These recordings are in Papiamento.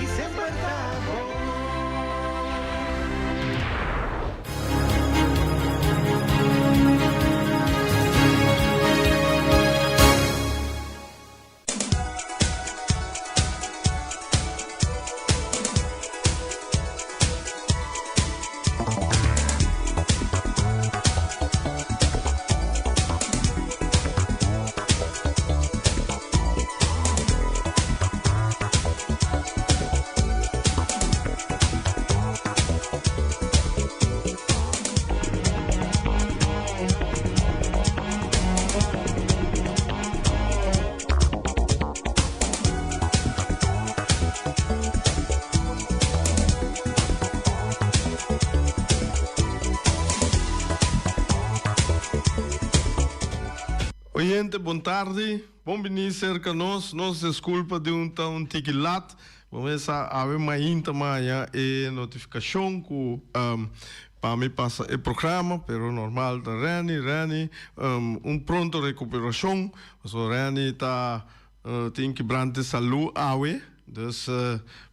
Esaki semper ta bon. Oyente bon tardi, bon bini serka nos, nos deskulpa di un ta un tiki lat, bo mes sa awe mainta maya e notifikashon ku pa mi pasa e programa, pero normal ta Renny, Renny un pronto rekuperashon, pasobra Renny ta Tin kibrante salú awe, dus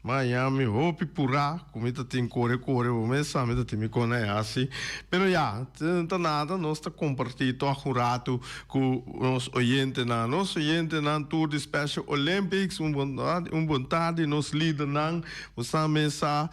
maña mi hopi purá ku mi ta tin kore kore, bo mes sa mi ta tin mi kona e hasi. Pero ya, ta nada, nos ta kompartí tòg un ratu ku nos oyentenan. Nos oyentenan tur di Special Olympics, un bon un bon tardi nos lidernan, bosnan mes sa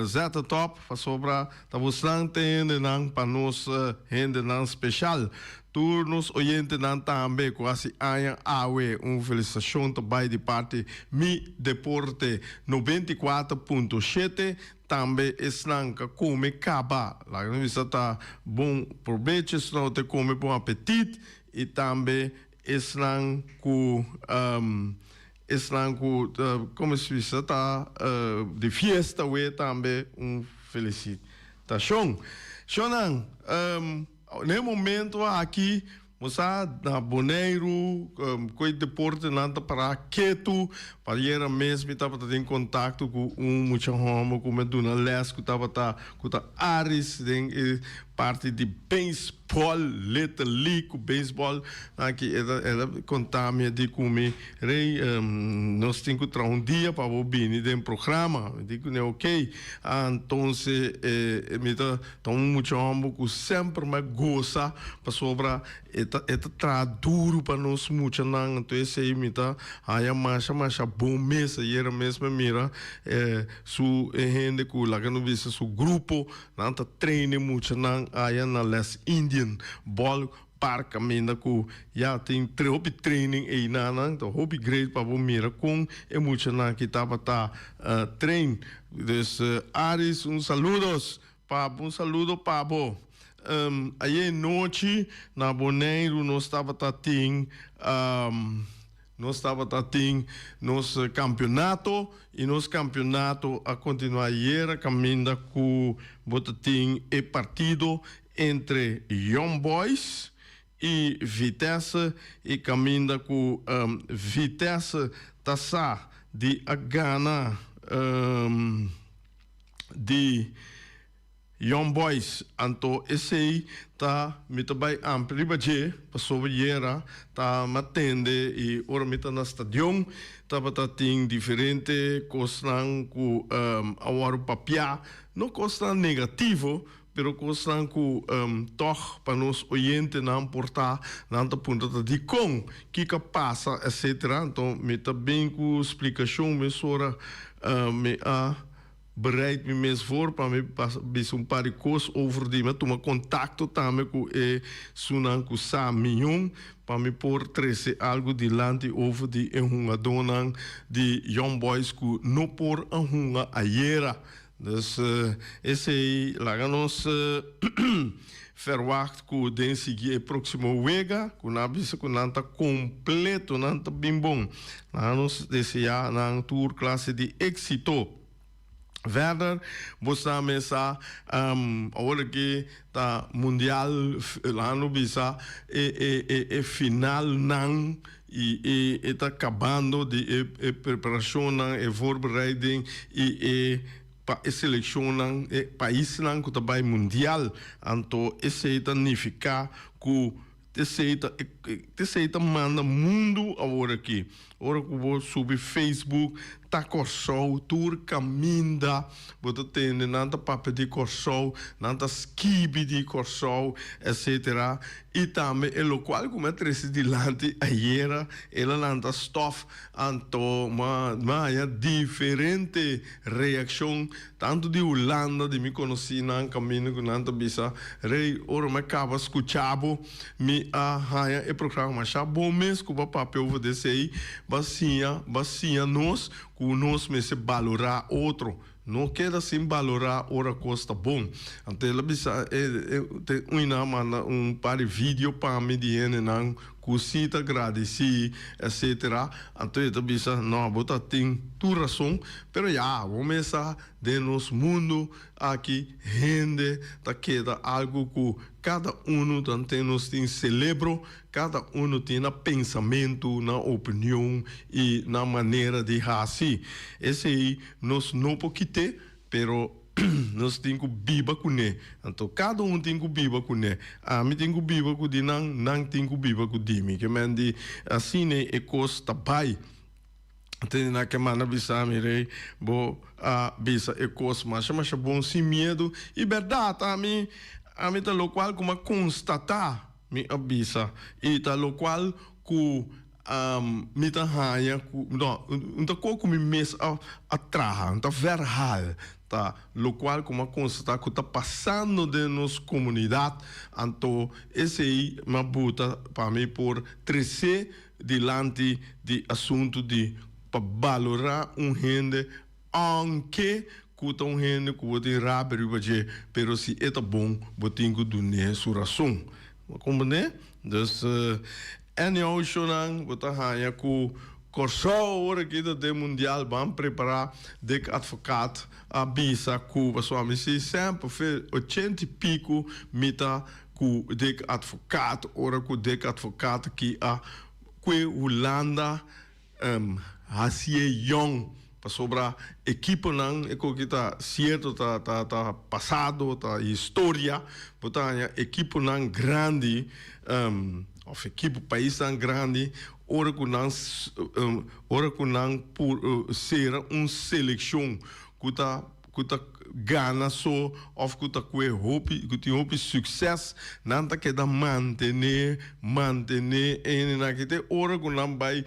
zeta tòp pasobra ta bosnan ta hendenan pa nos hendenan speshal. Tur nos oyentenan tambe ku hasi aña awe un felisitashon ta bai di parti Mi Deporte 94.7, tambe esnan ka kome kaba laga nos bisa ta bon probecho esnan ku ta kome bon apetit i tambe esnan ku esnan ku komo si bisa ta di fiesta awe tambe un felisitashon. Shonnan. Na e momento aki bo sa na Boneiru ku e deportenan ta pará ketu. Ayera mes mi tabata den kontakto ku un mucha hòmber ku mi a duna lès ku tabata ku ta Aris den e parti di beisbòl, Little League ku beisbòl. Aki el a konta mi a di ku mi, Rey, nos tin ku traha un dia pa bo bini den programa. Mi di kuné okey. Antonse mi ta. Ta un mucha homber cu semper mi a goza pasobra e ta e ta traha duru pa nos muchanan anto esey mi ta haya masha masha bon mes ayera mes mi a mira su e hende cu laga nos bisa su grupo nan ta train e muchanan aya na Les Indian ball park caminda cu ya tin hopi training eynan ta hopi great pa bo mira con e muchanan aki tabata train. Dus Aris un saludos pa bo un saludo pa bo. Ayer nochi na Boneiru nos tabata tin nos tabata tin nos campeonato y nos campeonato a continua ayer caminda cu bo ta tin e partido entre Young Boys y Vitesse y caminda cu Vitesse ta sa di a gana di Young Boys anto esey ta mi ta bay amplia riba dje pasobra yera ta matende y ora mi ta na stadion tabata tin diferente cosnan cu a worde papia no cosnan negativo Pero kosnan ku tòg pa nos oyentenan por ta, nan ta puntra ta dikon, kiko a pasa etcetera. Anto mi ta bin ku splikashon mesora mi a bereid mi mes voor pa mi bisa un par di kos over di mi a tuma kontakto tambe ku e sunan ku sa mion pa mi por trese algu dilanti over di e hungadónan di Young Boys ku no por a hunga ayera. Dus esei laga nos verwacht ku den sigui e próksimo wega ku nan a bisa ku nan ta kompleto, nan ta bin bon. Laga nos deseá nan tur klase di éksito. Verder bo sa mesa awor aki ta mundial laga nos bisa e finalnan i e ta kabando di e preparashonnan, e voorbereiding i e pa e selekshonnan, e paisnan ku ta bai mundial. Anto esei ta nifiká ku. T'esei ta t'esei ta manda mundu awor aki. Ora ku bo subi Facebook ta Kòrsou tur kaminda bo ta tende nan ta papia di Kòrsou, nan ta skibi di Kòrsou etsetera. I tambe e lokual ku mi a trese dilanti ayera el a lanta stòf anto mi a haña diferente reakshon tantu di Hulanda di mi konosínan kaminda ku nan ta bisa Rey ora mi a kaba skucha bo Mi a haña e programa masha bon mes ku bo a papia over di esei. Bo a siña, bo a siña nos ku nos mester balorá otro. No keda sin balorá ora kos ta bon. Anto el a bisa e e te uinan a manda un par di video pa mi di hendenan ku si ta gradisí etsetera. Anto e ta bisa, no, bo ta tin tur rason, pero ya, bo mes sa den nos mundu aki hende ta keda algu ku Kada unu ta ten nos tin celebro, kada unu tin na pensamentu, na opinion i na manera di hasi. Esei nos no por kit'é, pero nos tin ku biba kuné. Anto kada un tin ku biba kuné. Ami tin ku biba ku di nan, nan tin ku biba ku di mi. Ke men di asina e kos ta bai. Tende na ke manda bisa mi, Rey, bo a bisa e kos masha masha bon sin miedu. I bèrdat, ami, ami ta lokual ku mi a konstatá, mi a bisa, i ta lokual ku mi ta haña ku, no, un ta kos ku mi mes a a traha, un ta verhaal, ta lokual ku mi a konstatá ku ta pasando den nos komunidat, anto esei mi a buta pa mi por tresé dilanti di asuntu di pa balorá un hende aunke ku ta un hende ku bo tin rabia riba dje, pero si e ta bon bo tin ku dun'é su rason. Bo a komprendé? Dus anyhow shownan bo ta haña ku Kòrsou awor aki ta den mundial ban prepará Dick Advocaat a bisa ku pasobra mi si semper fe ochenta i piku mi ta Ku Dick Advocaat ora ku Dick Advocaat ki a kue Hulanda hasié yòn pasobra ekiponan e koki ta sierto ta ta ta pasado ta historia bo ta haña ekiponan grandi òf ekipo paisnan grandi ora ku nan ora ku nan por sera un selekshon ku ta ku ta gana so òf ku ta kue hopi, ku tin hopi sukses, nan ta keda mantené, mantené e hendenan aki te ora ku nan bai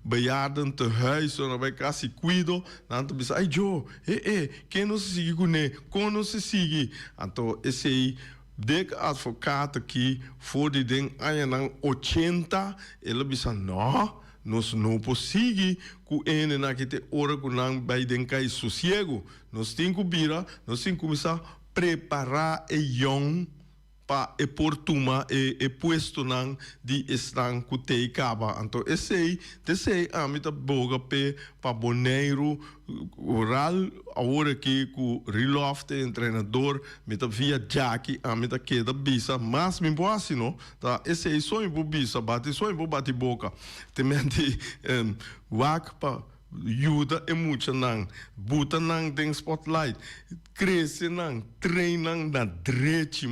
bejaardentehuis òf nan bai kas di kuido, nan ta bisa, ai djo, e e, ken nos a sigui kuné, kon nos a sigui? Anto esei Dick Advocaat aki for di den añanan ochenta, el a bisa, nò, Nos no por sigui ku e hendenan aki te ora ku nan bai den kai sosiegu. Nos tin ku bira, nos tin kuminsá prepará e yòn pa e por tuma e e puestonan di esnan ku t'ei kaba. Anto esei, t'esei ami ta boga p'e pa Boneiru Oral awor aki ku Rilof ta e entrenador, mi ta via djaki ami ta keda bisa mas mi por hasi no, ta esei so mi por bisa, bati so mi por bati boka. Te menti wak pa yuda e muchanan, buta nan den spotlight, krese nan, train nan na drechi.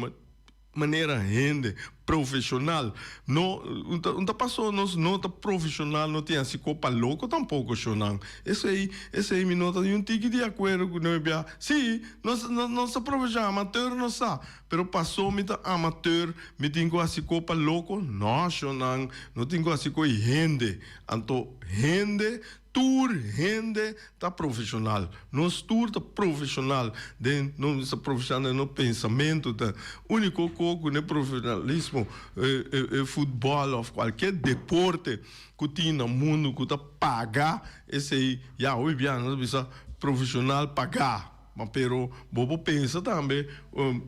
Manera hende profesional no un ta paso nos no ta profesional no tin hasi copa loco tampoco shonan esey esey mi no ta ni un tiki di acuerdo cu no bia si nos nos ta profesional amateur nos ta pero paso mi ta amateur mi tin cu hasi copa loco no shonan no tin cu hasi coy hende anto hende Tur hende ta profesional. Nos tur ta profesional den nos ta profesional den nos pensamentu. Ta unico co cu ne profesionalismo e futbol of cualkier deporte cu tin na mundo cu ta paga esey ya hopi bia nos ta bisa profesional paga. Ma pero bo por pensa tambe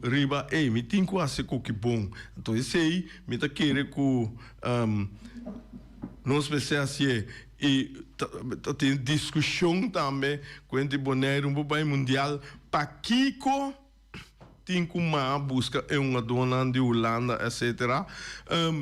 riba ey mi tin cu haci coki bon. Anto esey mi ta kere cu nos mester hacié. I ta tin diskushon tambe ku hende di Boneiru por bai mundial. Pakiko tin ku mas buska e hungadónan di Hulanda etcetera.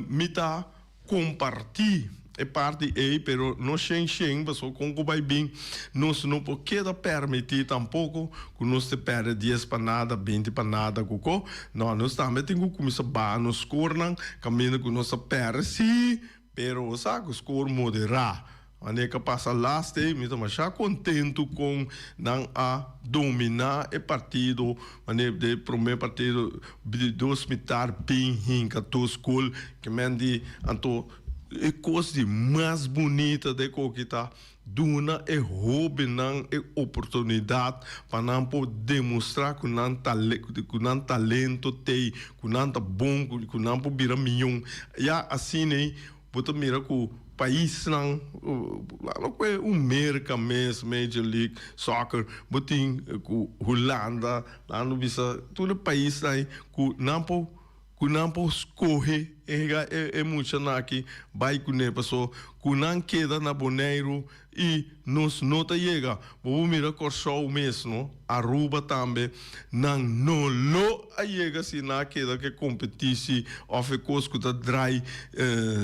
Mi ta kompartí. e parti ei, pero no shen shen, pasobra kon ku bai bin nos no por keda permití tampoko ku nos te pèrdè dies pa nada, binti pa nada ku ko. No, nos tambe tin ku kuminsá baha nos skornan kaminda ku nos ta pèrdè, sí, pero bo sa ku skor moderá. Wanneer ku a pasa last ei mi ta masha kontentu kon nan a dominá e partido, wanneer de promé partido di dos mitar bin hinka dos gol ke men di anto e kos di mas bunita de koki ta duna e hóbennan e oportunidat pa nan por demostrá ku nan ku nan talento t'ei, ku nan ta bon, ku nan por bira miyon. Ya asina ei Bo ta mira ku paisnan, lo kue un Merka mes, Major League Soccer, bo tin ku Hulanda, nan lo bisa tur e paisnan ei ku nan por ku nan por skohe e e muchanan aki bai kuné paso ku nan keda na Boneiru I nos no ta yega. Bo por mira Kòrsou mes, no? Aruba tambe. Nan no lo a yega si nan a keda ku e kompetisi òf e kos ku ta drai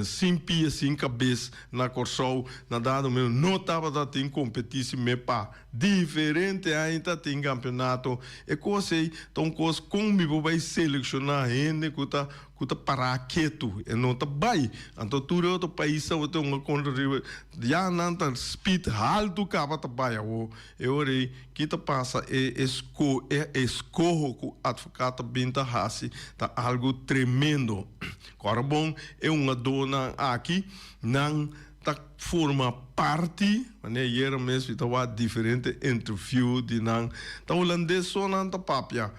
sin pia sin kabes na Kòrsou. Na dado momento no tabata tin kompetisi me pa diferente aña ta tin kampionato. E kos ei ta un kos kon mi por bai selekshoná hende ku ta ku ta pará ketu, e no ta bai. Anto tur e otro pais tabata hunga kontra riba, ya nan ta speed haltu kaba ta bai awo. E ora ei, ki ta pasa? E esko e eskoho ku advokaat ta bin ta hasi ta algu tremendo. Kòrda bon, e hungadónan aki, nan ta forma parti, manera ayera mes mi ta wak diferente interview di nan, ta hulandes so nan ta papia.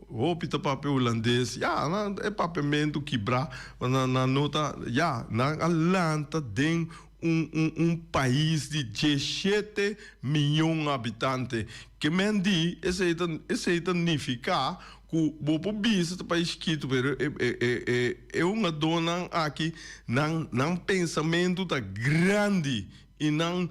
Hopi ta papia hulandes, ya, nan e papiamentu kibrá, ma nan nan no ta, ya, nan a lanta den un un un pais di dieshete miyon habitante. Ke men di, esei ta esei ta nifiká ku bo por bisa ta pais chikitu, pero e e e e e hungadónan aki nan nan pensamentu ta grandi i nan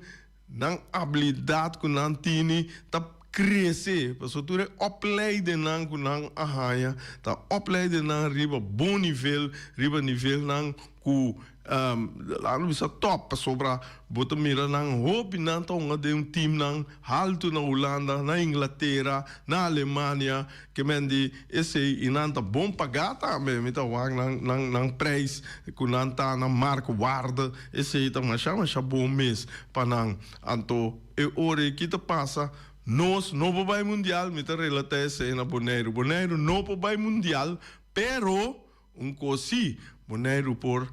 Nan abilidat ku nan tini ta krese, pasobra tur e opleidennan ku nan a haña ta opleidennan riba bon nivel, riba nivelnan ku laat mi bisa tòp, pasobra bo ta mira nan hopi nan ta hunga den timnan haltu na Hulanda, na Inglatera, na Alemania. Ke men di esei i nan ta bon pagá tambe. Mi ta wak nan nan nan prijs ku nan ta nan markwaarde, esei ta masha masha bon mes pa nan. Anto e ora ei ki ta pasa? Nos no por bai mundial, mi ta relatá esei na Boneiru. Boneiru no por bai mundial, pero Un kos sí, Boneiru por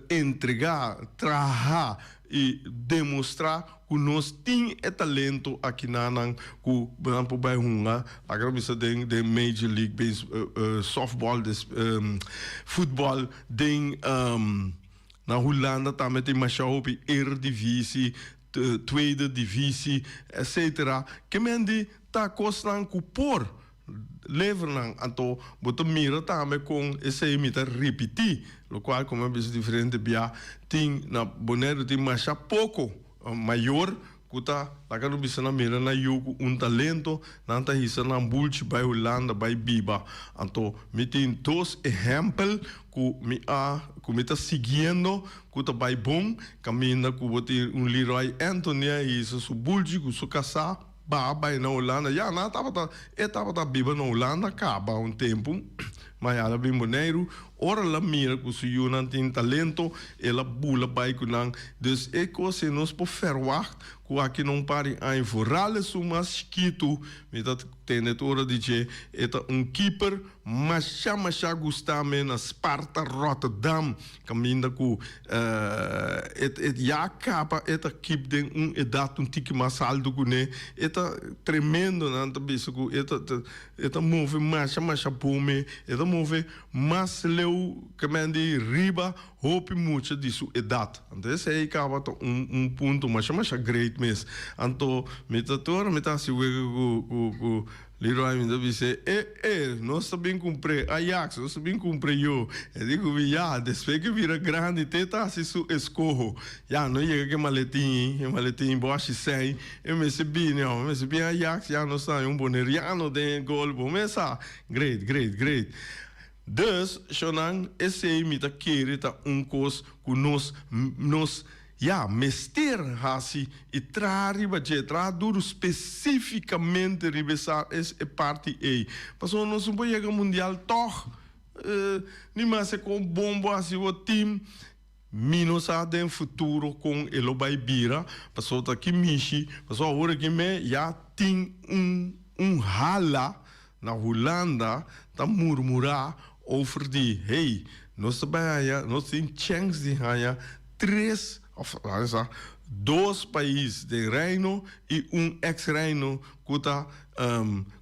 entregá, traha i demostrá ku nos tin e talento akinanan ku nan por bai hunga, laga nos bisa den den Major League Base Softball, futbòl den na Hulanda tambe tin masha hopi Eredivisie, Tweede Divisie, etcetera. Ke men di ta kosnan ku por Levernan, anto bo ta mira tambe kon esei mi ta ripití, lokual komo a bisa diferente bia tin na Boneiru tin masha poko mayor ku ta laga no bisa nan mira nan yu ku un talento, nan ta hisa nan bulchi bai Hulanda bai biba. Anto mi tin dos ehèmpel ku mi a ku mi ta siguiendo ku ta bai bon, kaminda ku bo tin un Leroy Anthony a hisa su bulchi ku su kasá. Ba bai na Hulanda. Ya, nan tabata, e tabata biba na Hulanda kaba un tempu, ma ya el a bin Boneiru. Ora el a mira ku su yunan tin talento, el a bula bai ku nan. Dus e kos ei nos por ferwagt ku aki na un par di aña, vooral esun mas chikitu, mi ta tende tur ora di dje, e ta un kiper masha masha gusta mi na Sparta Rotterdam. Kaminda ku e e ya kaba e ta kip den un edat un tiki mas altu kuné. E ta tremendo, nan ta bisa ku e ta e ta move masha masha bon. E ta move mas leu ke men di riba hopi mucha di su edat. Anto esei kaba ta un un punto masha masha great mes. Anto mi ta tur ora mi ta hasi wega ku ku ku Leroy mi ta bis'é, E, e, nos ta bin kumpr'é Ajax, nos ta bin kumpr'é yo. E di ku mi, Ya, despues ku e bira grandi te ta hasi su eskoho. Ya, no yega ku e maletin ei, e maletin bòshi sèi, e mester bini, ò, mester bin Ajax, ya nos ta haña un boneriano den e gol, bo mes sa. Great, great, great. Dus, shonnan, esei mi ta kere ta un kos ku nos, nos, ya, mester hasi i traha riba dje, traha duru spesífikamente riba esa, e parti ei. Pasobra nos no por yega mundial tòg, ni maske kon bon bo hasi bo tim, Mi no sa den futuro kon e lo bai bira, pasobra ta ki mishi, pasobra awor aki me ya tin un un hala na Hulanda ta murmurá over di hey, nos ta bai haña, nos tin chèns di haña tres òf laga sa dos pais den Reino i un eks Reino ku ta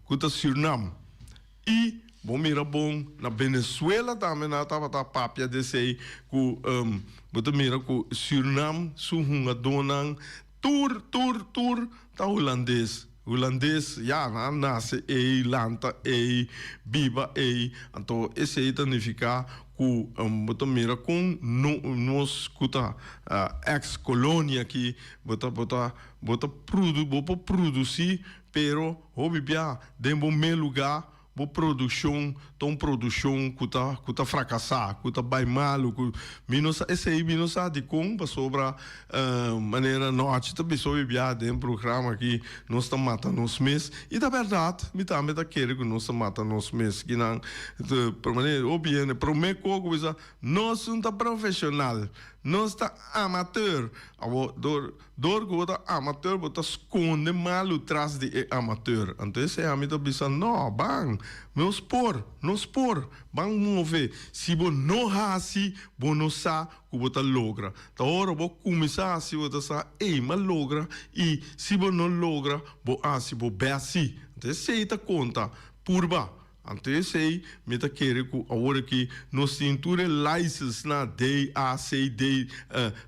ku ta Sürnam. I bo mira bon, na Venezuela tambe nan tabata papia di esei ku bo ta mira ku Surinam su hungadónan tur tur tur ta hulandes. Hulandes, ya, nan a nase ei, lanta ei, biba ei. Anto esei ta nifiká ku bo ta mira kon nos ku ta eks kolonia aki bo ta bo ta bo ta bo por produsí pero Hopi bia den bo mes lugá, bo produkshon ta un produkshon ku ta ku ta frakasá, ku ta bai malu, ku mi no sa esei mi no sa dikon pasobra manera nochi ta bisa hopi bia den programa aki nos ta mata nos mes i ta bèrdat mi tambe ta kere ku nos ta mata nos mes kinan manera hopi hende promé kos ku bisa nos no ta profeshonal nos ta amateur awor dor. Dor ku bo ta amateur bo ta skonde malu tras di e amateur. Anto esei ami ta bisa no, ban, nos por, nos por, ban move. Si bo no hasi, bo no sa ku bo ta logra. Ta ora bo kuminsá hasi bo ta sa, ey, m'a logra i si bo no logra, bo hasi bo bèst si. Anto esei ta konta, purba. Anto esei mi ta kere ku awor aki nos tin tur e license na D, A, C, D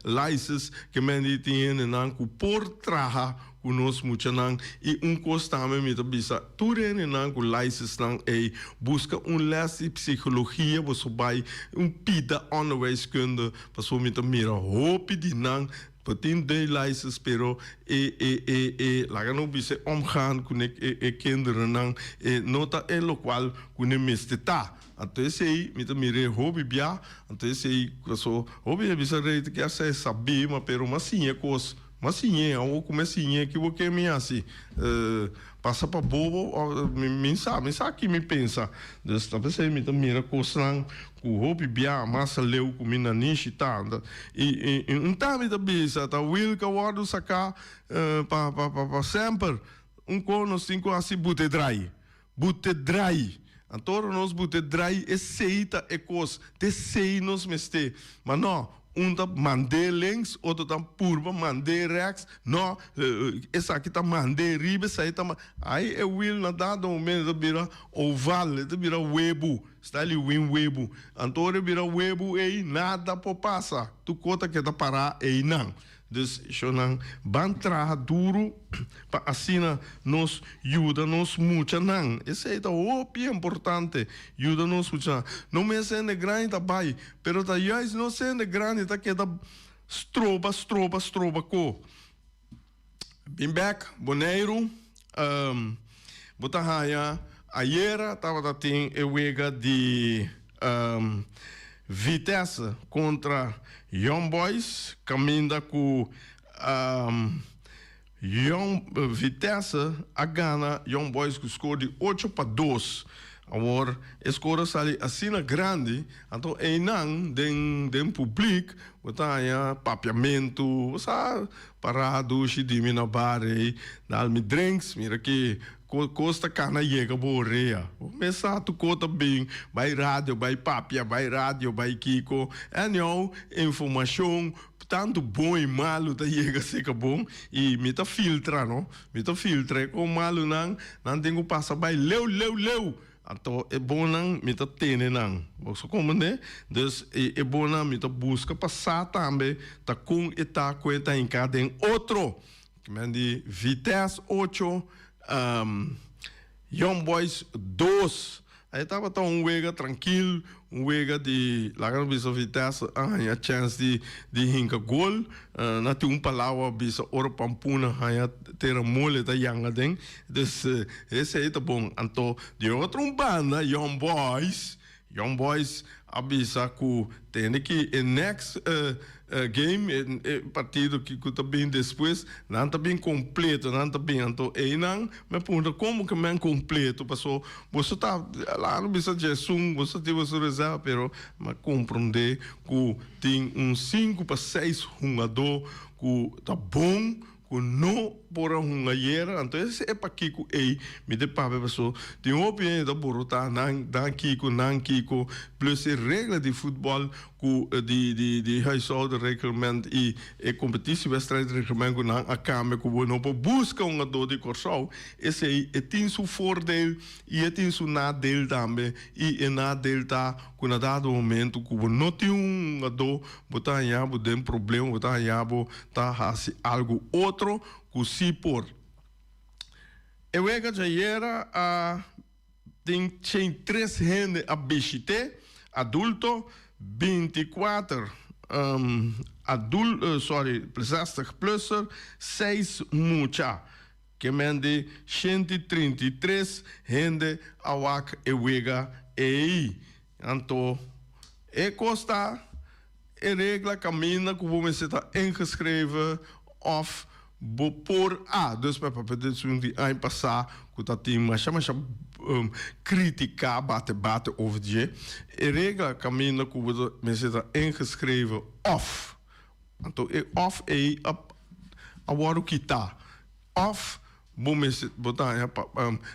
license ke men di tin hendenan ku por traha ku nos muchanan i un kos tambe mi ta bisa tur hendenan ku license nan ei buska un les di psikologia boso bai un pida onderwijskunde pasobra mi ta mira hopi di nan Bo tin day license pero e e e e laga no bisa e omgaan ku ne e e kinderennan e no ta e lokual ku ne mester ta. Anto esei mi ta mira e hopi bia, anto esei paso hopi a bisa rei ta kier sa e sabí ma pero m'a siña e kos, m'a siñ'é awor ku mi a siñ'é ki bo ke mi hasi? Pasa pa bobo mi mi sa mi sa ki mi pensa. Dus ta p'esei mi ta mira kosnan ku hopi bia mas aleu ku mi nanishi ta. I i un ta mi ta bisa ta Wilka wòrdu saká pa pa pa semper. Un ko nos tin ku hasi bute drai. Bute drai. Anto ora nos bute drai esei ta e kos. T'esei nos mester. Ma no, un ta mand'é links, otro ta purba mand'é rèks. No, esaki ta mand'é riba, esei ta Ai e wiel na dado momento ta bira oval, e ta bira webu. Sta li win webu. Anto ora e bira webu ei, nada por pasa. Tur kos ta keda pará einan. Dus, shonnan, ban traha duru pa asina nos yuda nos muchanan. Esei ta hopi importante, yuda nos muchanan. No mes hende grandi ta bai, pero ta juist nos hende grandi ta keda stroba, stroba, stroba ko. Bin bek Boneiru, bo ta haña ayera tabata tin e wega di Vitesse kontra Young Boys kaminda ku Young Vitesse a gana Young Boys ku skor di 8-2. Awor e skor a sali asina grandi anto einan den den publik bo ta haña papiamentu bo sa Para dushi di mi na bar ei, dal mi drinks, mira ki kos ta kana yega bo orea. Bo mes sa tur ko ta bin, bai radio, bai papia, bai radio, bai kiko. Anyhow, informashon tantu bon i malu ta yega seka bon i mi ta filtra no, mi ta filtra e kon malunan, nan tin ku pasa bai leu leu leu. Anto e bonnan mi ta tene nan. Bo sa komprendé? Dus e e bonnan mi ta buska pa sa tambe ta kon e ta ku e ta hinká den otro. Ki men di Vitesse ocho, Young Boys dos. Ahí tabata un wega trankil, un wega di laga nos bisa Vitesse a haña chèns di di hinka gol. Nan tin un palabra bisa ora pampuna haña tera mole ta yanga den. Dus esei ta bon. Anto di otro un banda Young Boys. Young Boys a bisa ku tende ki e next game, e partido ki ku ta bin despues, nan ta bin kompleto, nan ta bin. Anto einan mi a puntra komo ke men kompleto, paso boso ta laga bisa djesun, boso tin boso reserva, pero mi a komprondé ku tin un 5 pa 6 hungadó ku ta bon ku no por a hunga ayera. Anto ese e pakiko ei mi ta papia, paso tin hopi hende ta borotá nan dan kiko nan kiko, plus e regla di futbòl ku di huishoudreglement i e competitiewedstrijdreglement ku nan a kambia ku bo no por buska hungadó di Kòrsou. Esei e tin su voordeel i e tin su nadeel tambe, i e nadeel ta ku na dado momento ku bo no tin un hungadó, bo ta haña bo den problema, bo ta haña bo ta hasi algu otro ku si por. E wega djayera a tin 103 hende a bishit'é, adulto, 24 adul sorry, 60-plusser, 6 mucha. Ke men di 133 hende a wak e wega ei. Anto e kos ta e regla kaminda ku bo mester ta ingeschreven òf bo por a. Dus pa papia di esun di aña pasá ku ta tin masha masha kritiká bate bate over dje. E regla kaminda ku bo mester ta ingeschreven òf. Anto e òf ei a wòrdu kitá. Òf bo mester bo ta haña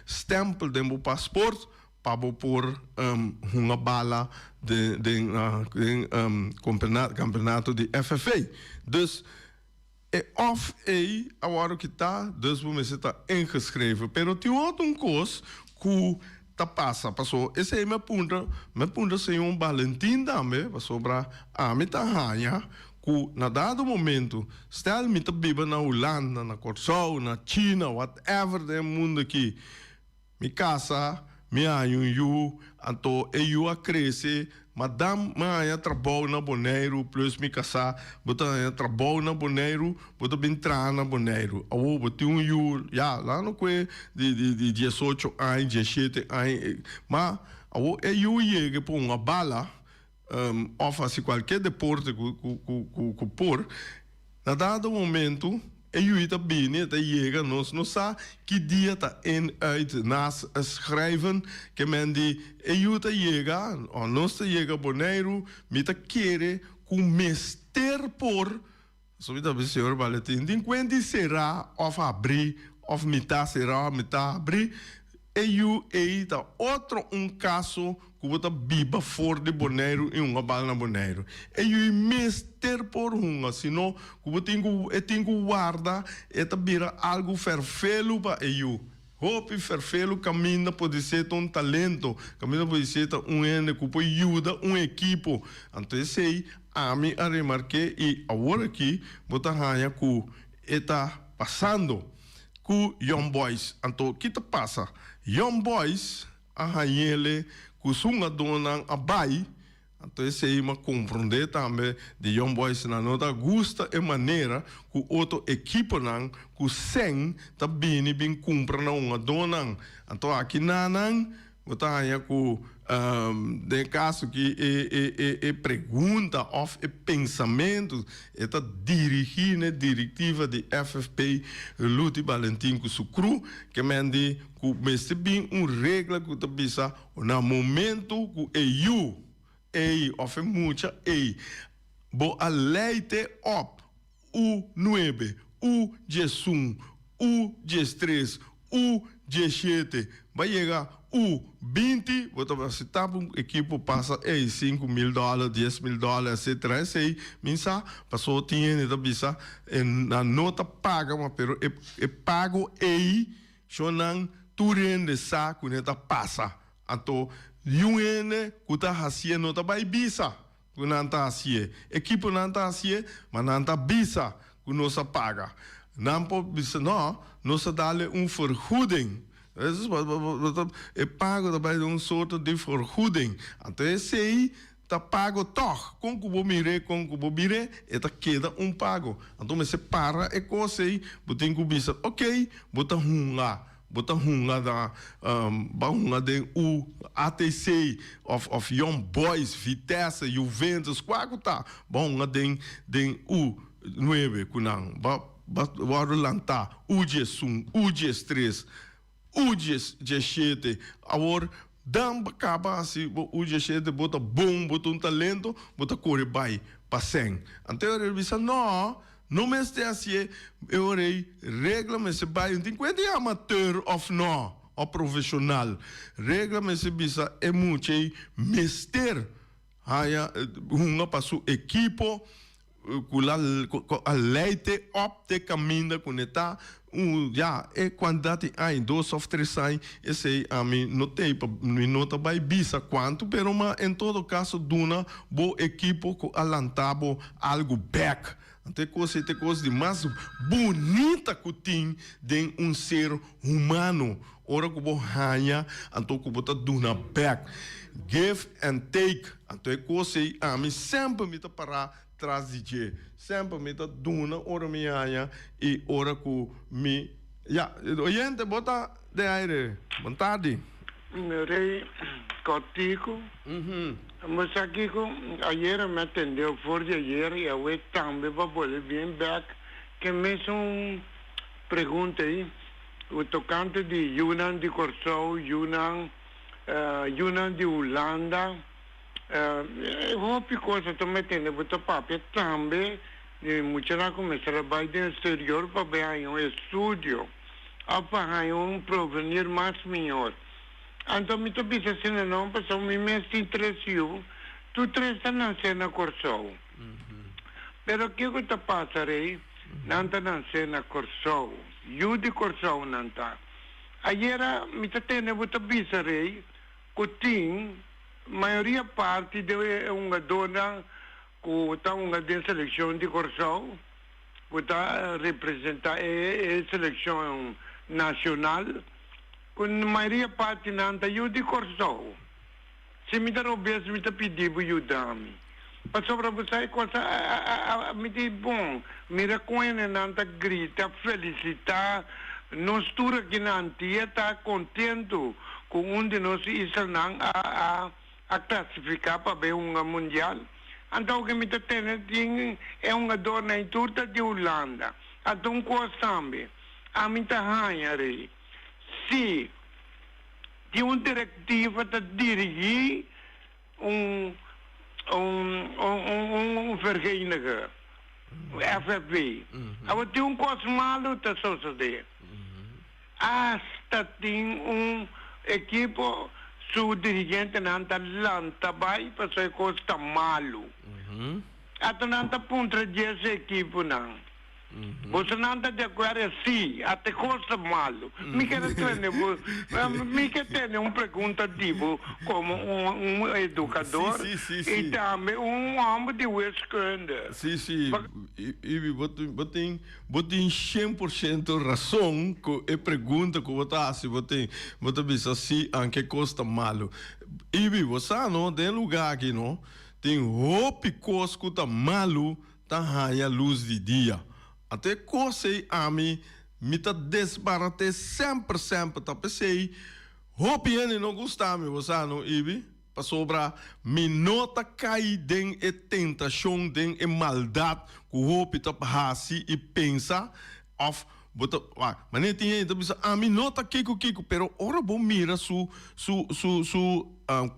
stèmpel den bo pasport pa bo por hunga bala den kampeonato di FFA. Dus e òf ei a wòrdu kitá, dus bo mester ta ingeschreven. Pero tin otro un kos ku ta pasa, paso esei mi a puntra señor Valentin tambe, pasobra ami ta haña ku na dado momento, stel mi ta biba na Hulanda, na Kòrsou, na China, whatever den mundu aki, mi kasa, mi haña un yu, anto e yu a krese, madam mi haña trabou na Boneiru, plus mi kasá, bo ta haña trabou na Boneiru, bo ta bin traha na Boneiru. Awor bo tin un yu, ya, laga no kue di 18 aña, 17 aña, ma awor e yu yega pa hunga bala, òf hasi kualke deporte ku por, na dado momento e yu ta bini, ta yega, nos no sa ki dia ta in, uit, naast schrijven, ke men di e yu ta yega, òf nos ta yega Boneiru, mi ta kere ku mester por, so mi ta bisa señor Valentin, tin kuenta di será òf habrí, òf mitá será òf mitá habrí, e yu ei ta otro un kaso ku bo ta biba for di Boneiru i hunga bal na Boneiru. E yu mester por hunga, sino ku bo tin ku e tin ku warda, e ta bira algu ferfelu pa e yu. Hopi ferfelu kaminda por ser ta un talento, kaminda por ser ta un hende ku por yuda un ekipo. Anto esei ami a remark'é i awor aki bo ta haña ku e ta pasando ku Young Boys. Anto ki ta pasa? Young Boys a hañ'ele ku su hungadónan a bai, anto esei mi a komprondé tambe di Young Boys nan no ta gusta e manera ku otro ekiponan ku sèn ta bini bin kumpra nan hungadónan. Anto aki nan bo ta haña ku den e kaso ki e pregunta òf e pensamentu e ta dirigí na e direktiva di FFP Luti Balentin ku su kru, ke men di ku mester bin un regla ku ta bisa na momento ku e yu ei òf e mucha ei bo a leite òp U9, U11, U13, U17, bai yega U20, bo ta si tapa un ekipo pasa ei $5000, $10,000, etcetera. Esei mi sa, paso tin hende ta bisa nan no ta paga, ma pero e pago ei shonnan tur hende sa ku ne ta pasa. Anto niun hende ku ta hasié no ta bai bisa ku nan ta hasié. Ekiponan ta hasié, ma nan ta bisa ku nos a paga. Nan por bisa, no, nos a dale un vergoeding. E pago ta bai den un sorto di vergoeding. Anto esei ta pago tòg. Kon ku bo mir'é, kon ku bo bir'é, e ta keda un pago. Anto mester para e kos ei, bo tin ku bisa, oké, bo ta hunga. Bo ta hunga na bo a hunga den U ATC of of Young Boys, Vitesse, Juventus, kua ku ta bo a hunga den den U nuebe ku nan. Bo a wòrdu lantá U diesun, U diestres, U diesshete. Awor dan bo kaba hasi bo U diesshete bo ta bon, bo ta un talento, bo ta kore bai pa sèn. Anto e ora el bisa, nò, No mester hacié e ora ei regla mester bai un tin cuenta e amateur of no of profesional regla mester bisa e mucha ei mester haya hunga pa su equipo cu la cu a leite op te caminda cu ne ta un ya e cuantidad di aña dos of tres aña esey ami no tey pa mi no ta bai bisa cuanto pero ma en todo caso duna bo equipo cu a lanta bo algo bek. Anto e kos ei ta e kos di mas bunita ku tin den un ser humano, ora ku bo haña anto ku bo ta duna bek. Give and take. Anto e kos ei ami semper mi ta pará tras di dje. Semper mi ta duna ora mi haña i ora ku mi ya. Oyente, bo ta den aire. Bon tardi. Rey Cortico, Bo sa kico? Ayera mi a tendeo for di ayer y awe tambe pa bolbe bien bek ke mesun pregunta ey tocante di yunan di Corsou, yunan yunan di Hulanda. Hopi cos a ta metende bo ta papia tambe di muchanan cu mester a bay den exterior pa bay haña un estudio. Of pa haña un provenir mas mihor. Anto mi ta bisa asina no, pasobra mi mes tin tres yu, tur tres ta nansé na Kòrsou. Pero kiko ta pasa rei? Nan ta nansé na Kòrsou, yu di Kòrsou nan ta. Ayera mi ta tende bo ta bisa rei ku tin mayoria parti di e hungadónan ku ta hunga den selekshon di Kòrsou, ku ta representá e selekshon nashonal, ku mayoria parti nan ta yu di Kòrsou. Si mi ta robes mi ta pidi bo yuda mi, pasobra bo sa e kos a mi di bon. Mira kon hendenan ta grita, felisitá nos tur aki na Antia ta kontentu ku un di nos islanan a a klasifiká pa bay hunga mundial. Anto ke mi ta tene tin e hungadornan ei tur ta di Hulanda. Anto un kos tambe, ami ta haña rei si tin un direktiva ta dirigí un un un un vergenige, FFB. Awor tin un kos malu ta sosodé. Asta tin un ekipo su dirigentenan ta lanta bai pasobra e kos ta malu. Ata nan ta puntra djes ekiponan, Bosonan ta di akuerdo? Si, ata e kos ta malu. Mi kere tene bo, mi ke tene un pregunta di bo komo un edukador i tambe un hòmber di wiskunde. Si, si, Ibi, bo tin. Bo tin 100% rason ku e pregunta ku bo ta hasi, bo tin, bo ta bisa si anke kos ta malu. Ibi, bo sa no, den lugá aki no, tin hopi kos ku ta malu ta haña lus di dia. Anto e kos ei ami mi ta desbarat'é semper semper, ta p'esei hopi hende no gusta mi, bo sa no, Ibi? Pasobra mi no ta kai den e tentashon, den e maldat ku hopi ta hasi i pensa, òf bo ta wak, manera tin hende ta bisa, ami no ta kiko kiko, pero ora bo mira su su su su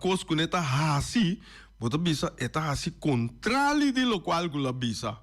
kos ku ne ta hasi, bo ta bisa e ta hasi kontrali di lokual ku lo a bisa.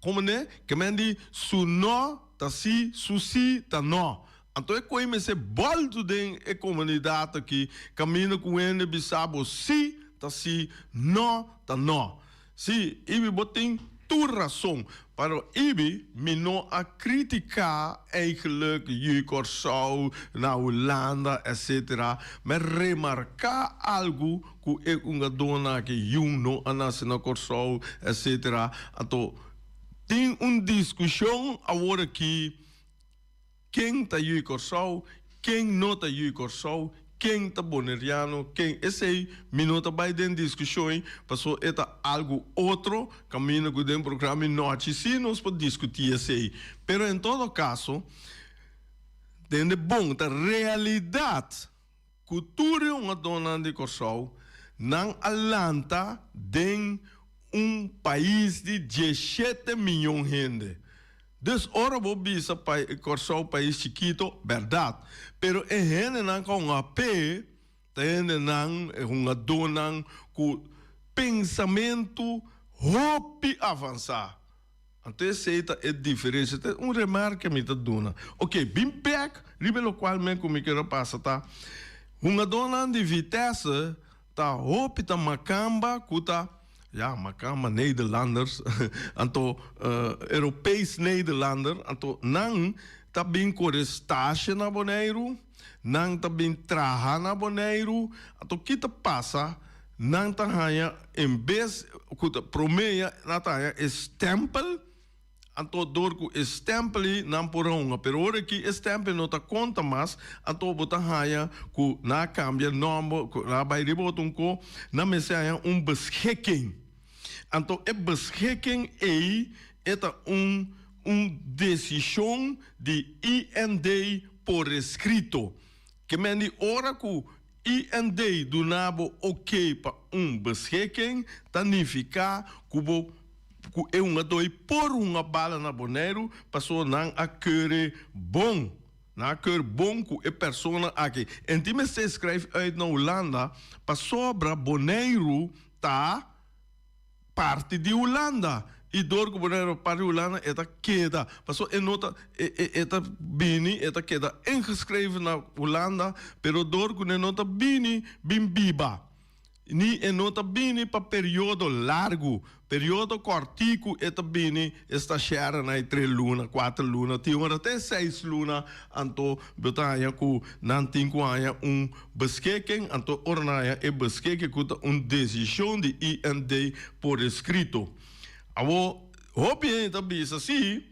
Komo ne? Ke men di su no ta si, su si ta no. Anto e koe mester boltu den e komunidat aki kaminda ku hende bisa bo si ta si, no ta no. Si, Ibi bo tin tur rason. Pero Ibi, mi no a kritiká eigenlijk yu Kòrsou na Hulanda etsetera. Mi a remarká algu ku e hungadónan aki yu no a nase na Kòrsou etsetera. Anto tin un diskushon awor aki. Ken ta yu Kòrsou, ken no ta yu Kòrsou, ken ta boneriano, ken esei mi no ta bai den diskushon ei, paso e ta algu otro kaminda ku den programa i nochi si nos por diskutí esei. Pero en todo kaso, Tende bon, ta realidat ku tur e hungadónan di Kòrsou nan a lanta den un pais di diesshete miyon hende. Dus ora bo bisa pa Kòrsou pais chikito, bèrdat. Pero e hendenan ku a hunga p'e ta hendenan, e hungadónan ku pensamentu hopi avansá. Anto esei ta e diferencia. Ta un remarke mi ta duna. Ok, bin bek riba e locual men cu mi kier a pasa ta, hungadornan di Vitesse ta hopi ta macamba cu ta, ya, macamba Nederlanders, anto Europees Nederlander, anto nan ta bin core stage na Boneiru, nan ta bin traha na Boneiru, anto ki ta pasa? Nan ta haña en bes ku ta promé ya nan ta haña e stèmpel, anto dor ku e stèmpel ei nan por a hunga. Pero ora ki e stèmpel no ta konta mas, anto bo ta haña ku nan a kambia nòmber, ku nan a bai riba otro un ko, nan mester haña un beschikking. Anto e beschikking ei e ta un un desishon di IND por eskrito. Ke men di ora ku IND duna bo ok pa un beschikking ta nifiká ku bo ku e hungadó ei por hunga bala na Boneiru pasobra nan a keure bon. Nan a keur bon ku e persona aki. En tin mester skrijf uit na Hulanda pasobra Boneiru ta. Parti di Hulanda y door cu Bonaire parti di Hulanda e ta keda pasobra e no ta e ta bini e ta keda ingeschreven na Hulanda pero door cu e no ta bini bin biba ni e no ta bini pa periodo largo periodo cortico e ta bini e staciara na e tres luna cuater luna tin ora te seis luna anto bo ta haña cu nan tin cu haña un Beschikking, anto ora nan haña e beschikking ku ta un desishon di IND por eskrito. Awor, hopi hende ta bisa si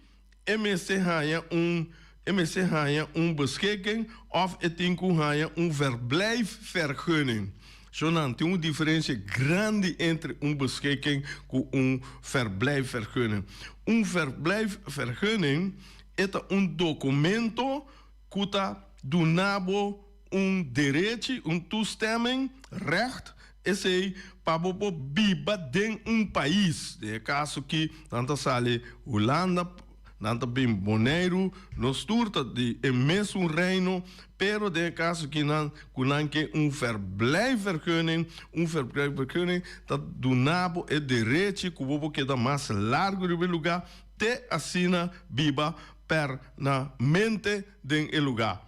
e mester haña un e mester haña un beschikking òf e tin ku haña un verblijfvergunning. Shownan, tin un diferensia grandi entre un beschikking ku un verblijfvergunning. Un verblijfvergunning e ta un dokumento ku ta duna bo un derechi, un toestemming, recht, esei pa bo por biba den un pais. Den e kaso aki nan ta sali Hulanda, nan ta bin Boneiru, nos tur ta di e mesun reino, pero den e kaso aki nan ku nan ke un verblijfvergunning, un verblijfvergunning ta duna bo e derechi ku bo por keda mas largu riba e lugá te asina biba permanente den e lugá.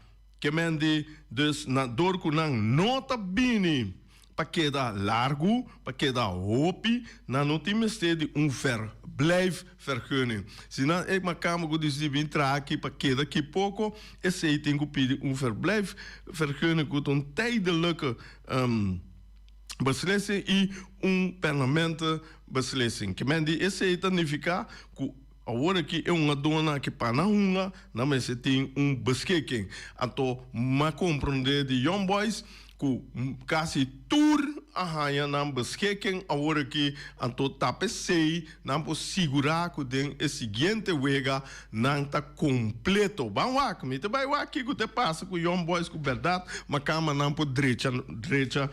Ke men di dus na dor ku nan no ta bini pa keda largu, pa keda hopi, nan no tin mester di un verblijfvergunning. Si nan e makamba ku disidi bin traha aki pa keda aki poko, esei tin ku pidi un verblijfvergunning ku ta un tijdelijke beslissing i un permanente beslissing. Ke men di esei ta nifiká ku. Awor aki e hungadónan aki pa nan hunga, nan mester tin un beschikking. Anto m'a komprondé di Young Boys ku kasi tur a haña nan beschikking awor aki, anto ta p'esei nan por sigurá ku den e siguiente wega nan ta kompleto. Ban wak, mi ta bai wak kiko ta pasa ku Young Boys ku bèrdat makamba nan por drecha drecha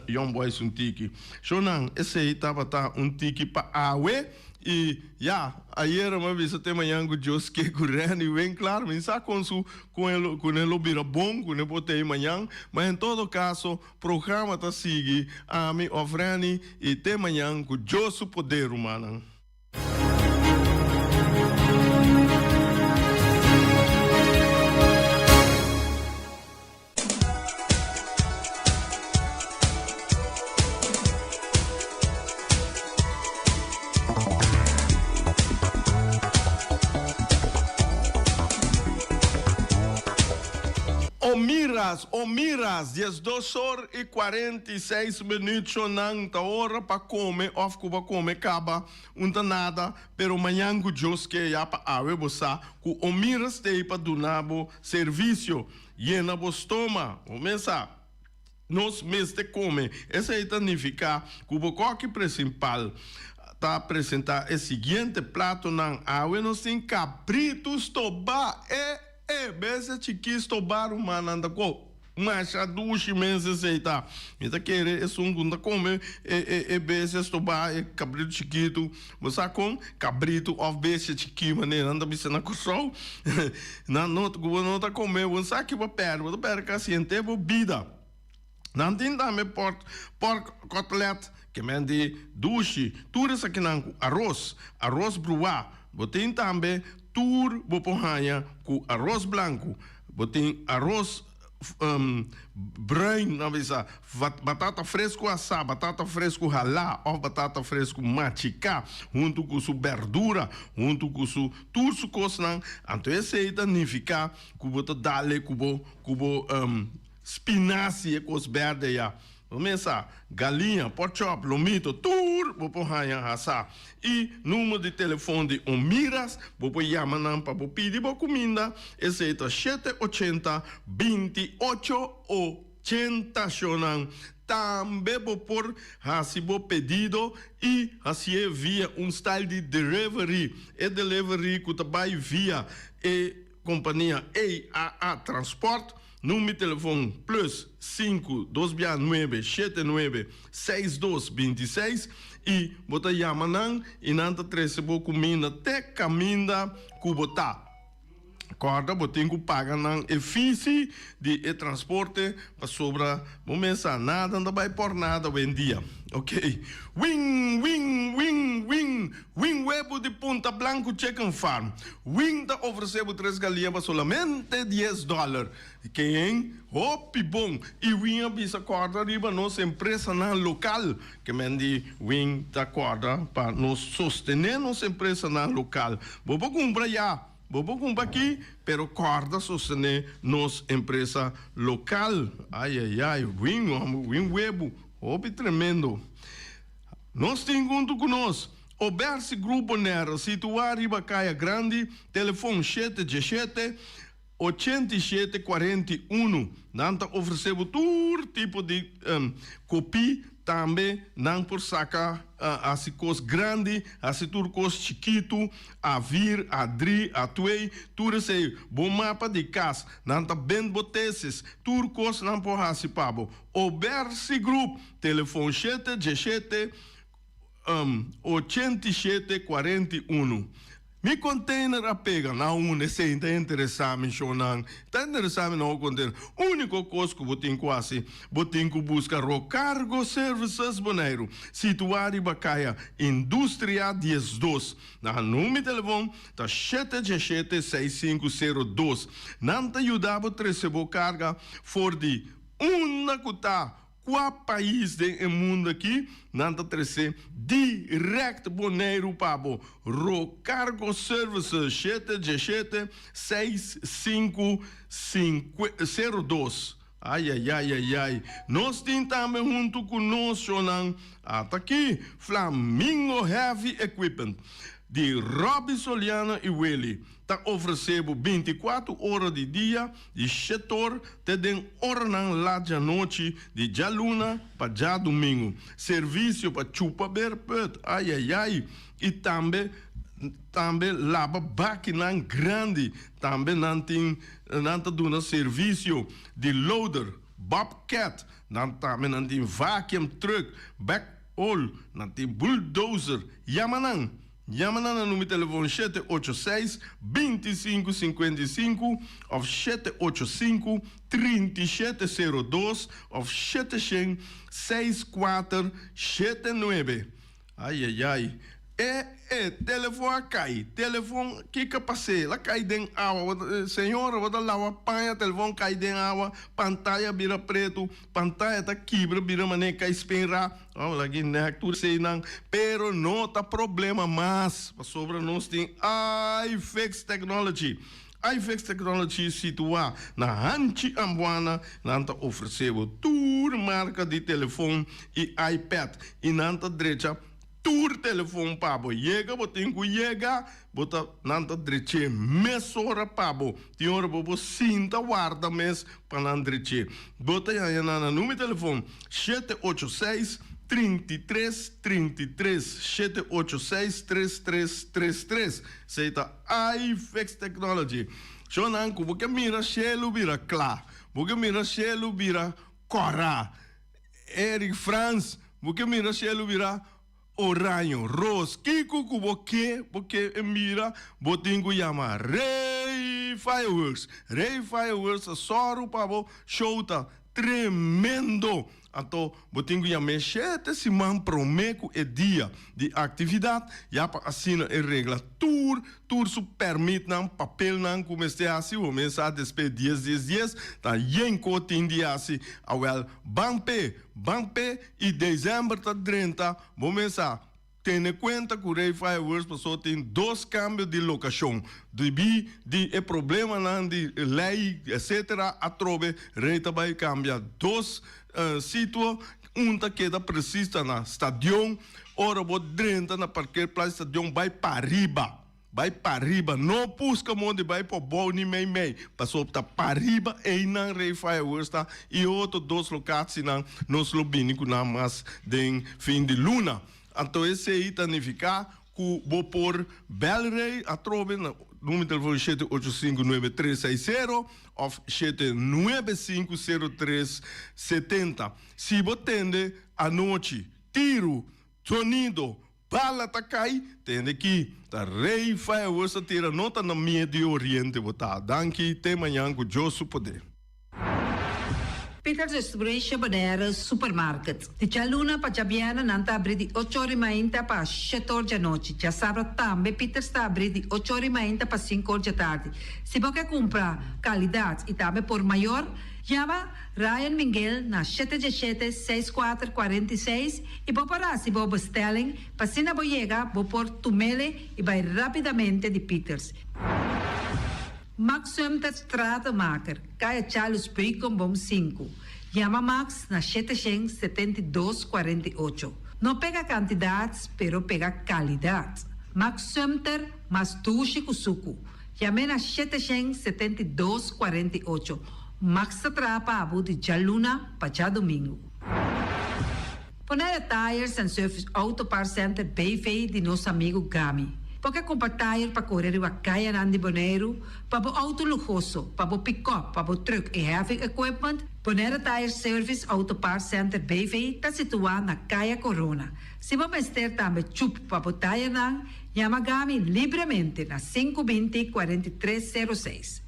Young Boys un tiki. Shownan, esei tabata un tiki pa awe. I ya, ayera mi a bisa te mañan ku Dios ke ku Renny Winklaar, mi sa kon su kon e lo ku ne lo bira bon ku ne por tei mañan, ma en todo kaso programa ta sigui ami òf Renny i te mañan ku Dios su poder rumannan. O miras, o miras, 12 or i 46 minuut shonnan ta ora pa come of cu bo a come caba, un ta nada, pero mañan cu Dios ke ya pa awe bo sa cu o miras t'ey pa duna bo servicio. Yena bo stoma, bo mesa. Nos mester come. Esei ta nifica cu bo koki principal ta presenta e siguiente platonan, Awe nos tin cabritu stobá, e e! E bestia chikí stobá rumannan ta ko masha dushi mes esei ta. Mi ta kere esun ku no ta kome e e e bestia stobá, e kabritu chikitu. Bo sa kon? Kabritu òf bestia chikí manera nan ta bisa na Kòrsou. Nan no ku bo no ta kome, bo no sa ki bo a pèrdè. Bo ta pèrdè kasi henter bo bida. Nan tin tambe pòrk, pòrk kòtlèt, kemen di dushi, tur esakinan ku aros, aros bruá. Bo tin tambe tur bo por haña ku aros blanku. Bo tin aros bruin, nan bisa, batata fresku asá, batata fresku halá òf batata fresku machiká huntu ku su bèrdura, huntu ku su tur su kosnan. Anto esei ta nifiká ku bo ta dale ku bo ku bo. Spinazi e kos berde ya. Bo mesa, galiña, pork chop, lomito, tur bo por haña hasá. I numero di telefon di Omiras, bo por yama nan pa bo pidi bo kuminda, esei ta shete ochenta, binti ocho ochenta shonnan. Tambe bo por hasi bo pedido i hasié via un style di delivery. E delivery ku ta bai via e Kompania EAA Transport, number di telefon plus sinku dos bia nuebe shete nuebe seis dos binti seis i bo ta yama nan i nan ta trese bo kuminda te kaminda ku bo ta. Kòrda bo tin ku paga nan e fisi di e transporte pasobra bo mes sa nada no ta bai por nada awendia. Ok. Win win win win Win webu di Punta Blanco Chicken Farm. Win ta ofrece bo tres galia pa solamente dies dollar. Ken? Hopi bon! Y Win a bisa corda riba nos empresanan local. Ke men di Win ta corda pa nos sostene nos empresanan local. Bo por cumpra ya, bo por cumpra aki, pero corda sostene nos empresa local. Ay ay ay, Win, Win webu, hopi tremendo. Nos tin huntu ku nos Obersi Grupo Nera situá riba Kaya Grandi, telefon shete djeshete, 87 41. Nan ta ofresé bo tur tipo di kopí, tambe nan por saka hasi kos grandi, hasi tur kos chikitu, A vier, A drie, A twee, tur esei. Bo mapa di kas, nan ta bend bo tesis, tur kos nan por hasi pa bo. Obersi Group, telefon shete djeshete, 87 41. Mi container a pega na un esei ta interesa mi shownan ta interesa mi na un container unico cos cu bo tin cu haci bo tin cu busca Rocargo Services Boneiru situa riba caya Industria 12 nan number di telefon ta shete djeshete seis sinku sero dos nan ta yuda bo trece bo carga for di unda cu ta Kua pais den e mundu aki nan ta trese direct Boneiru pa bo? Rocargo Services shete djeshete seis sinku sinku sero dos. Ayayayayay. Nos tin tambe huntu ku nos shownan ata aki Flamingo Heavy Equipment di Robby Soliano i Willy. Ta ofresé bo bintikuatu ora di dia, di shetor te den oranan lat djanochi di djaluna pa djadumingu. Servisio pa chupa berpùt, ayayay, i tambe tambe laba bakinan grandi. Tambe nan tin nan ta duna servisio di loader, bobcat, nan tambe nan tin vacuum truck, backhoe, nan tin bulldozer. Yama nan! Yama nan na number telefon shete ocho seis, 25 55 of 785, 3702 of 700, 64 79. Ai ai ai. E e telefon a kai. Telefon kiko a pas'é? El a kai den awa. Señora bo ta lawa paña telefon kai den awa, pantaya bira pretu, pantaya ta kibra bira manera kai spenra. Vamos aki nek tur eseinan, pero no ta problema mas pasobra nos tin iFix Technology. iFix Technology situá na Hanchi Ambuana, nan ta ofresé bo tur marka di telefon i iPad i nan ta drecha tur telefon pa bo. Yega bo tin ku yega, bo ta nan ta drech'é mesora pa bo. Tin ora bo por sinta warda mes pa nan drech'é. Bo ta haña nan na numero di telefon shete ocho seis, 33, 33, shete ocho seis, tres tres tres tres. Esei ta iFix Technology. Shonnan ku bo ke mira shelu bira kla, bo ke mira shelu bira kòrá. Eric Frans, bo ke mira shelu bira oraño, ros. Kiko ku bo ke, bo ke e mira, bo tin ku yama Rey Fireworks. Rey Fireworks ta sòru pa bo show ta tremendo. Anto bo tin ku yam'é shete siman promé ku e dia di aktividat, ya pa asina e regla tur tur su pèrmitnan, papelnan ku mester hasi. Bo mes sa despues dies dies dies ta yen ko tin di hasi. Awèl ban p'e, ban p'e i desèmber ta drenta, bo mes sa. Tene kuenta ku Rey Fireworks paso tin dos kambio di lokashon. Debí di e problemanan di lei etc. Atrobe Rey ta bai kambia dos sitio. Un ta keda presis ta na stadion. Ora bo drenta na parkeerplaats stadion bai pariba. Bai pariba. No buska mondi bai por bou ni mei mei. Pasobra ta pariba einan Rey Fireworks ta i e otro dos lokatsinan nos lo bini ku nan mas den fin di luna. Anto esei ta nifiká ku bo por bèl Rey atrobe na numero di telefòn 7859360 òf 7950370. Si bo tende anochi tiru, sonido, Bala ta kai, tende ki ta Rey Fireworks ta tira no ta na Medio Oriente bo ta. Danki te mañan ku Dios su poder. Peter Distribution Bonaire Supermarket. Di djaluna pa djabièrnè nan ta abrí di ocho or i mainta pa shete or djanochi. Djasabra tambe Peters ta abrí di ocho or i mainta pa sinku or djatardi. Si bo ke kumpra kalidat i tambe por mayor, yama Ryan Minguel na shete djeshete seis kuater 46 i bo por hasi bo bestelling pa asina bo yega bo por tumele i bai rapidamente di Peters. Max Sumter Stratenmaker, Kaya Charles Beukenboom sinku. Yama Max na 772 48. No pega kantidat pero pega kalidat. Max Sumter mas dushi ku suku. Yam'é na 772 48. Max ta traha pa abo di djaluna pa djadumingu. Bonaire Tires and Service Auto Parts Center BV di nos amigu Gami. Bo ke kumpra tire pa kore riba kayanan di Boneiru, pa bo auto luhoso, pa bo pikòp, pa bo trùk i heavy equipment? Bonaire Tire Service Auto Parts Center BV ta situá na Kaya Corona. Si bo mester tambe chup pa bo tirenan, yama Gami libremente na 5 20 43 06.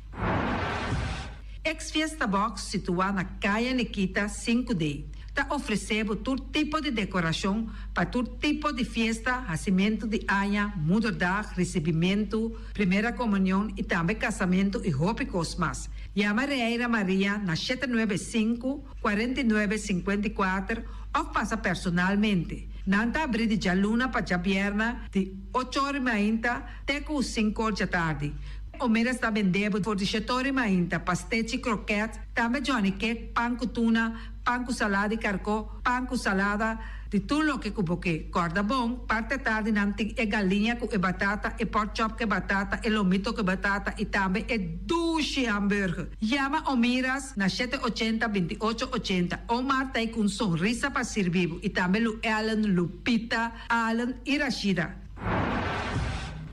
Ex Fiesta Box situá na Kaya Nikita sinku D ta ofresé bo tur tipo di dekorashon pa tur tipo di fiesta, hasimentu di aña, moederdag, risibimentu, primera komunion i tambe kasamentu i hopi kos mas. Yama Reira Maria na 795, 49, 54 òf pasa personalmente. Nan ta abrí di djaluna pa djabièrnè di ocho or i mainta te ku sinku or djatardi. Omeras ta bende bo for di shetori mainta, pastechi, kroket, tambe johnny cake, pan ku tuna, pan ku salada di karkó, pan ku salada, di tur loke ku bo ke. Kòrda bon, parti atardi nan tin e galiña ku e batata, e pork chop ku e batata, e lomito ku e batata i tambe e dushi hamburger. Yama Omiras na 780 28 80. Omar ta ei ku un sonrisa pa sirbi bo i tambe Lu Ellen, Lupita, Allen i Rashida.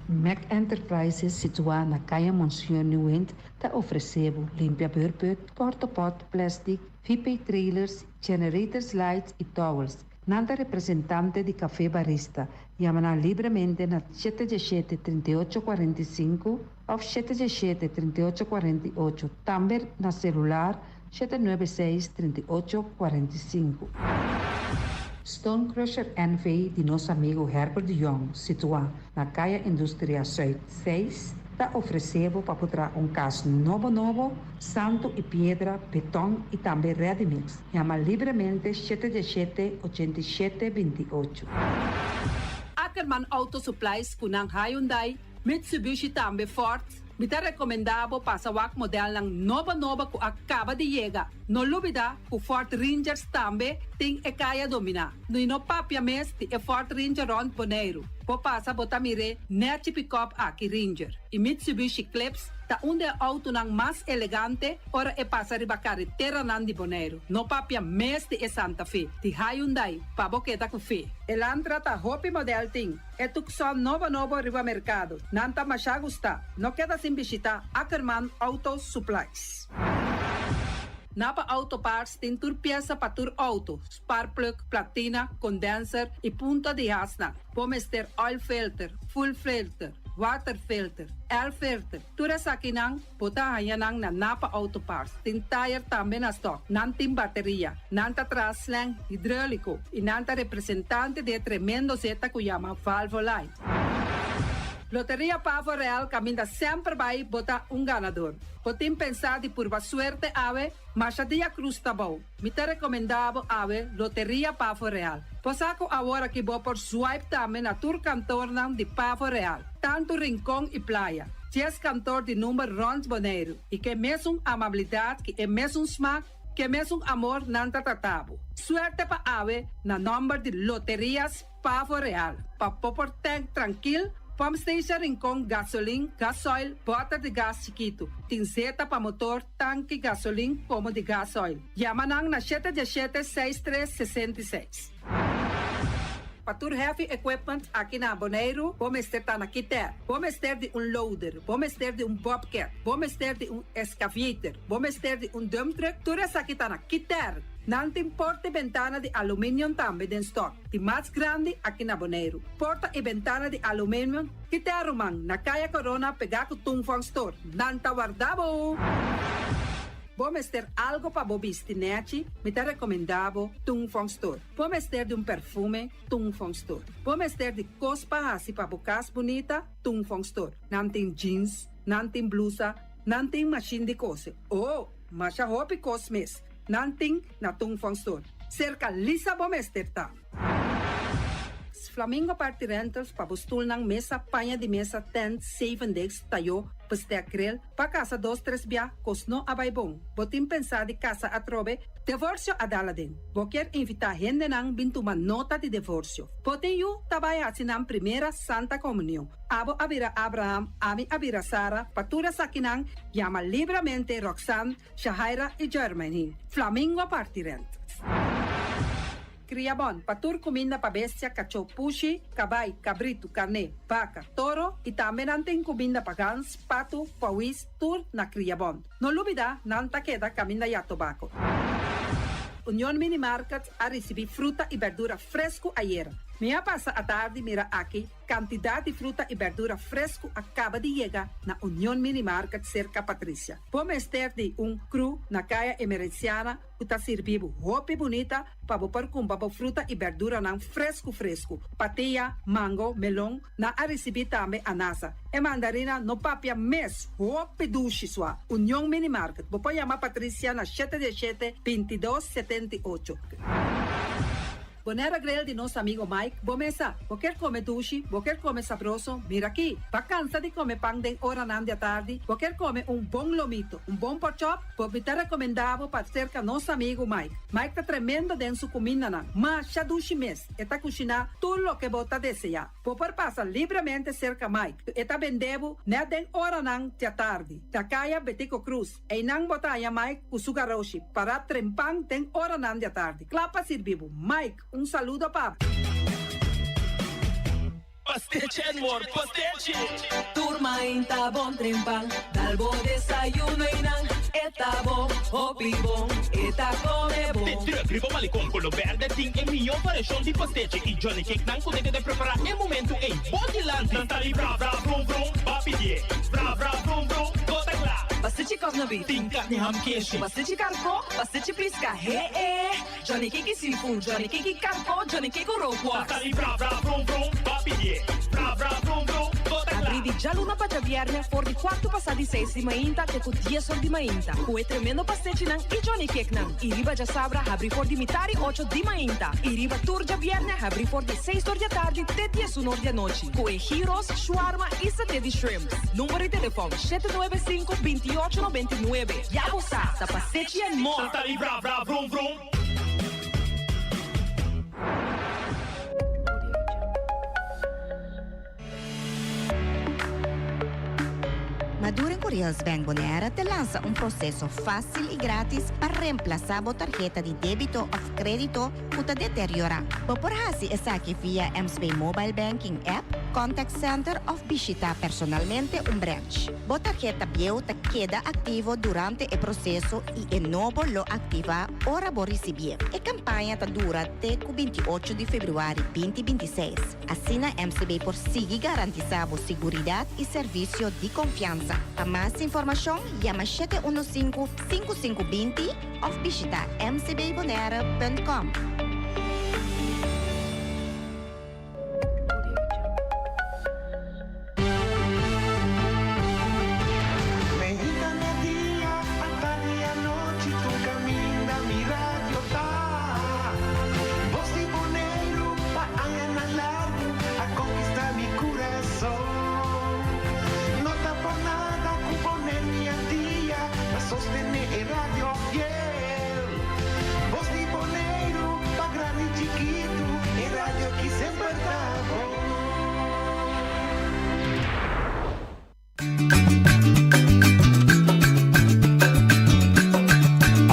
Mac Enterprises situá na Kaya Monseñor Nieuwind ta ofresé bo limpia beurput, portapot, plastic, VP trailers, generators lights i towels. Nan ta representante di Café Barista. Yama nan libremente na 717 38 45 òf 717 38 48, tambe na selular 796 38 45. Stone Crusher NV di nos amigu Herbert de Jong, situá na Kaya Industria Zuid 6, ta ofresé bo pa por traha un kas nobo nobo, santu i piedra, beton i tambe ready mix. Yama libremente 717 87 28. Ackerman Auto Supplies ku nan Hyundai, Mitsubishi tambe Ford. Mi ta rekomendá bo pasa wak modelnan nobo nobo ku a kaba di yega. No lubidá ku Ford Rangers tambe tin e kaya dominá. I no papia mes di e Ford Ranger rònt Boneiru. Bo pasa bo ta mir'é nèchi pikòp aki Ranger i Mitsubishi Eclipse. Ta un di e outonan mas elegante ora e pasa riba kareteranan di Boneiru. No papia mes di e Santa Fe di Hyundai pa bo keda ku fe. Elantra ta hopi modèl tin. E Tucson nobo nobo riba merkado. Nan ta masha gustá. No keda sin bishitá Ackerman Auto Supplies. Napa Auto Parts tin tur piesa pa tur outo, sparkplug, platina, condenser y punta di hasnan. Bo mester oil filter, fuel filter, water filter, air filter, tur esakinan bo ta haña nan na Napa Auto Parts. Tin tayer tambe na stock. Nan tin bateria. Nan ta traha slang hidrolico y nan ta representante di e tremendo zeta cu yama Valvoline. Loteria Pavo Real caminda semper bay bo ta un ganador. Bo tin pensá di purba suerte awe? Masha dia cruz ta bou. Mi ta recomendá bo awe Loteria Pavo Real. Bo sa cu awor aki bo por swipe tambe na tur kantornan di Pavo Real, tantu Rincon y Playa. Dies kantor di number rond Boneiru y ke mesun amabilidad ki e mesun smak, ke mesun amor nan ta trata bo. Suerte pa awe na nomber di Loterias Pavo Real, pa bo por tank trankil, pump station Rincon, gasolin, gasoil, bòter di gas chikitu, tin zeta pa motor, tanki gasolin komo di gasoil. Yama nan na shete diesshete seis tres 66. Pa tur heavy equipment aki na Boneiru bo mester ta na Kiter. Bo mester di un loader, bo mester di un bobcat, bo mester di un excavator, bo mester di un dump truck, tur esaki ta na Kiter. Nan tin porta i bentana di aluminium tambe den stock. Di mas grandi aki na Boneiru. Porta i bentana di aluminium Kiter ruman, na Kaya Corona pegá ku Tung Fong Store. Nan ta warda bo! Bo mester algo pa bo bisti nechi? Mi ta rekomendá bo Tung Fong Store. Bo mester di un perfume? Tung Fong Store. Bo mester di kos pa hasi pa bo kas bunita? Tung Fong Store. Nan tin jeans, nan tin blusa, nan tin mashin di kose. Oh, masha hopi kos mes nan tin na Tung Fong Store. Serka Lisa bo mester ta. Flamingo Party Rentals pa bo stulnan, mesa, paña di mesa, tent, zeven deks, tayó, bestek, grill, pa kasa dos tres bia, kos no a bai bon. Bo tin pensá di kasa atrobe? Devorsio a dal aden. Bo kier invitá hendenan bin tuma nota di devorsio. Bo tin yu ta bai hasi nan primera Santa Komunion. Abo a bira Abraham, ami a bira Sara, pa tur esakinan yama libramente Roxanne, Shahaira i Jermaine. Flamingo Party Rentals. Kria bon pa tur kuminda pa bestia, kachó, pushi, kabai, kabritu, karné, baka, toro i tambe nan tin kuminda pa gans, patu, pawis, tur na Kria Bon. No lubida nan ta keda kaminda ya tobako. Union Mini Market a risibí fruta i berdura fresku ayera. Mi a pasa atardi mira aki Kantidat di fruta i bèrdura fresku a kaba di yega na Union Mini Market serka Patricia. Bo mester di un kru na Kaya Emerenciana ku ta sirbi bo hopi bunita pa bo por kumpra bo fruta i bèrduranan fresku fresku. Patia, mango, melon, nan a risibí tambe anasa. E mandarina no papia mes, hopi dushi sua. Union Mini Market, bo por yama Patricia na shete diesshete, 22, 78. Bonera Grill di nos amigo Mike, bo mesa. Bo kier come dushi, bo kier come sabroso, mira aki. Ba cansa di come pan den oranan di atardi, bo kier come un bon lomito, un bon porkchop, bo mi ta recomenda bo pa cerca nos amigo Mike. Mike ta tremendo den su cumindanan, masha dushi mes, e ta cushina tur loke bo ta desea. Bo por pasa libremente cerca Mike, e ta bende bo net den oranan di atardi. Ta caya Betico Cruz. Einan bo ta haña Mike ku su garoshi pará trempan den oranan di atardi, kla pa sirbi bo. Mike, un saludo pa bo. Pastechi and more pastechi! Tur mainta bon trempan, dal bo desayuno einan e ta bon, hopi bon, e ta come bon. De truck riba Malecon Colo Berde tin e mihó variashon di pastechi y Johnny Cake nan ku ta keda prepará e momentu ei bo dilanti. Nan ta di bra bra brum brum, ba pidié bra bra brum brum, bo ta kla. Pastechi kòf na beef. Tin karni ham keshi. Pastechi karkó, pastechi piska, he e. Johnny Cake i seafood, Johnny Cake i karkó, Johnny Cake ku rookworst. Ta di bra bra brum brum, ba pidié bra bra brum brum, bo ta kla. Abrí di djaluna pa djabièrnè for di kuartu pasá di seis di mainta te ku dies or di mainta ku e tremendo pastechinan i Johnny Cakenan. I riba djasabra habrí for di mitar i ocho di mainta. I riba tur djabièrnè habrí for di seis or di atardi te diesun or di anochi ku e gyros, shawarma i saté di shrimps. Number di telefòn, 795 28 99. Ya bo sa, ta Pastechi and More! Ta di bra bra vrum vrum. Maduro Curiels Bank Bonaire te lansa un proseso fásil i grátis pa remplasá bo tarheta di débito òf krédito ku ta deteriorá. Bo por hasi esaki via MCB Mobile Banking app, contact center òf bishitá personalmente un branch. Bo tarheta bieu ta keda aktivo durante e proseso i e nobo lo aktivá ora bo risibié. E kampaña ta dura te ku 28 di febrüari 2026. Asina MCB por sigui garantisá bo siguridat i servisio di konfiansa. Pa mas informashon yama 715 5520 òf bishitá mcbbonaire.com. Meinta media, atardi anochi, tur caminda mi radio ta. Bos di Boneiru pa añanan largu a conquista mi curason. No ta por nada cu Boneiru mi a dia pa sostene e radio fiel. Bos di Boneiru pa grandi chikitu, e radio ki semper ta bon.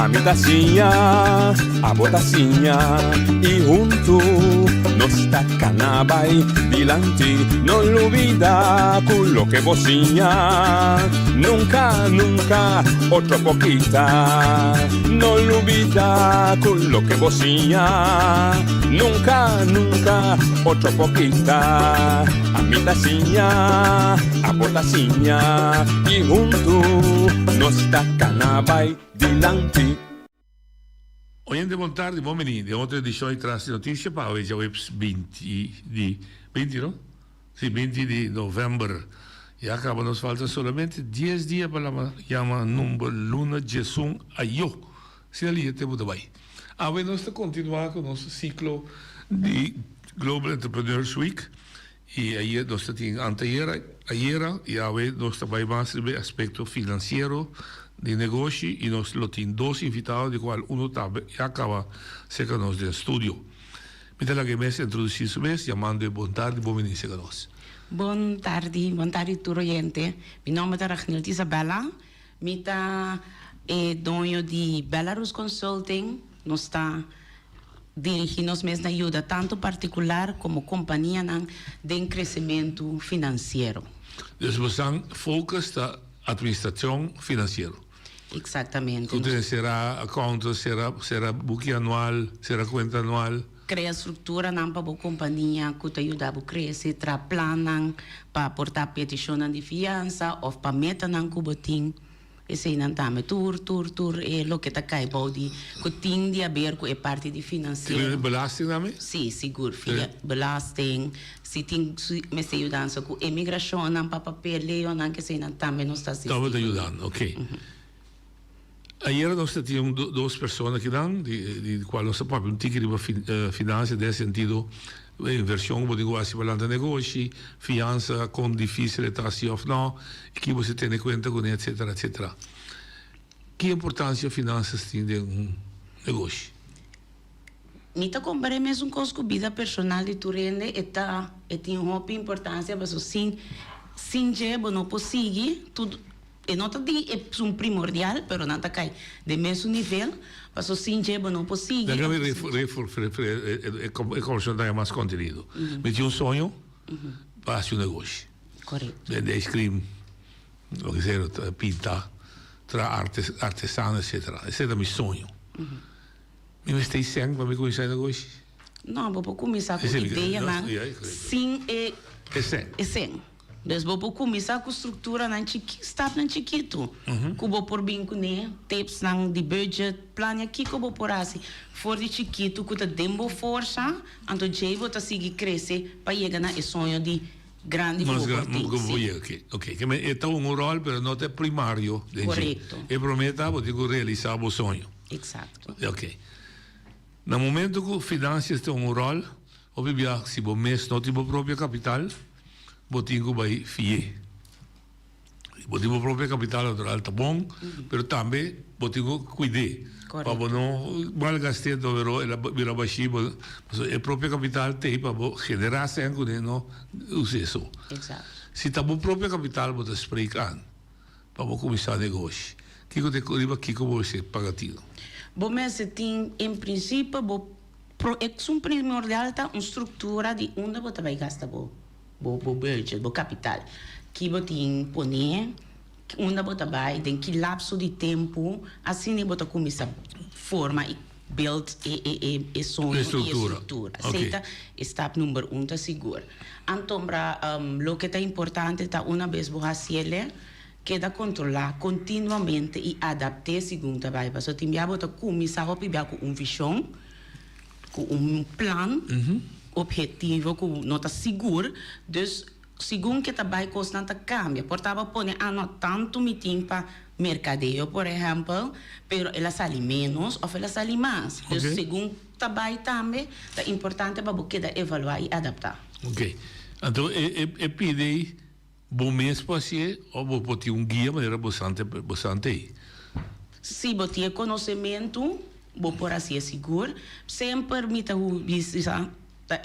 Ami ta siña, abo ta siña i huntu nos ta kana bai dilanti. No lubida ku loke bo siña nunka, nunka otro por kita. No lubida ku loke bo siña nunka, nunka otro por kita. Ami ta siña, abo ta siña i huntu nos ta kana bai dilanti. Oyente bon tardi, bon bini den otro edicion di Tras di Noticia pa awe djaweps 20 di, 20 no? Si, 20 di november. Ya caba nos falta solamente dies dia pa lama yama number luna djesun ayo. Asina lihe tempo ta bay. Awe nos ta continua cu nos ciclo di Global Entrepreneurs Week y ayer nos ta tin anteayer, ayera y awe nos ta bay mas riba e aspecto financiero di negoshi y nos lo tin dos invitado di cual uno tambe ya caba cerca nos den studio. Mi ta laga e mes introduci su mes yamando e bon tardi, bon bini cerca nos. Bon tardi, bon tardi tur oyente. Mi nomber ta Ragnhild Isabella. Mi ta e doño di Belarus Consulting. Nos ta dirigi nos mes na yuda tanto particular como companianan den crecemento financiero. Dus bosan focus ta administracion financiero. Exactamente. Cu ta encera accountant, cera cera buki anual, cera cuenta anual. Crea structuranan pa bo compania cu ta yuda bo crece, traha plannan pa aporta peticionnan di fiansa of pa metanan cu bo tin. Eseinan tambe tur tur tur e loke ta kai bou di ku tin di haber ku e parti di finansiero. Tin belasting tambe? Si, sigur. Via belasting, si tin mester yudansa ku emigrashonnan pa papeleonan ke eseinan tambe nos ta asisti. Tambe ta yudando, ok. Ayera nos ta tin un dos persona akinan di kual nos ta papia un tiki riba finansia den e sentido Inversion ku bo tin ku hasi pa lanta negoshi, fiansa, kon difisil e ta si òf nò, i ki bo si tene kuenta kuné, etsetera, etsetera. Ki importansia finansas tin den un negoshi? Mi ta kompar'é mesun kos ku bida personal di tur hende, e ta, e tin hopi importansia pasobra sin, sin dje bo no por sigui tur. E no ta di esun primordial, pero nan ta kai den mesun nivel, paso sin dje bo no por sigui. Laga mi e conversacion ta haña mas contenido. Mi tin un soño pa haci un negoshi. Correcto. Bende ice cream, loke sea, pinta, traha artesano, etcetera. Esei ta mi soño. Mi mester e sèn pa mi kuminsá e negoshi? No, bo por kuminsá ku ideanan sin e sèn. Dus bo por kuminsá ku strukturanan chikí, stapnan chikitu ku bo por bin kuné, tipsnan di budget, plania kiko bo por hasi for di chikitu ku ta den bo forsa, anto djei bo ta sigui krese pa yega na e soño di grandi ku bo por tin. Sí. Oke, oke. Ke men e ta un ròl pero no ta e primario den dje. Korekto. E promé ta bo tin ku realisá bo soño. Eksakto. Oke. Na momento ku finansias ta un ròl, hopi bia si bo mes no tin bo propio kapital, bo tin ku bai fi'é. Si bo tin bo propio kapital natural ta bon, pero tambe bo tin ku kuid'é pa bo no malgast'é dor el a bira bashí. Pasobra e propio kapital t'ei pa bo generá sèn kuné no us'é so. Si ta bo propio kapital bo ta spreek aan. pa bo kuminsá negoshi? Kiko ta riba kiko bo mester paga tino? Bo mester tin en prinsipio bo pro esun primordial ta un struktura di unda bo ta bai gasta bo bo bo budget, bo kapital. Ki bo tin pone, unda bo ta bai, den ki lapso di tempu, asina bo ta kuminsá forma i build e e e e soño i e struktura. Esei ta e stap number un ta sigur. Antombra loke ta importante ta una bes bo hasiele keda kontrolá kontinuamente i adapt'é segun ta bai. Pasobra tin bia bo ta kuminsá hopi bia ku un vishon, ku un plan, ophetivo ku no ta sigur. Dus segun ke ta bai kosnan ta kambia. Por ta bo pone a no tantu mi tin pa merkadeo por ehèmpel, pero el a sali ménos òf el a sali mas. Dus segun ta bai tambe ta importante pa bo keda evaluá i adaptá. Ok. Anto e e pidi ei bo mes por hasié òf bo por tin un guia manera bo sante bo sante ei? Si bo tin e konosementu bo por hasié sigur. Semper mi ta bisa Ta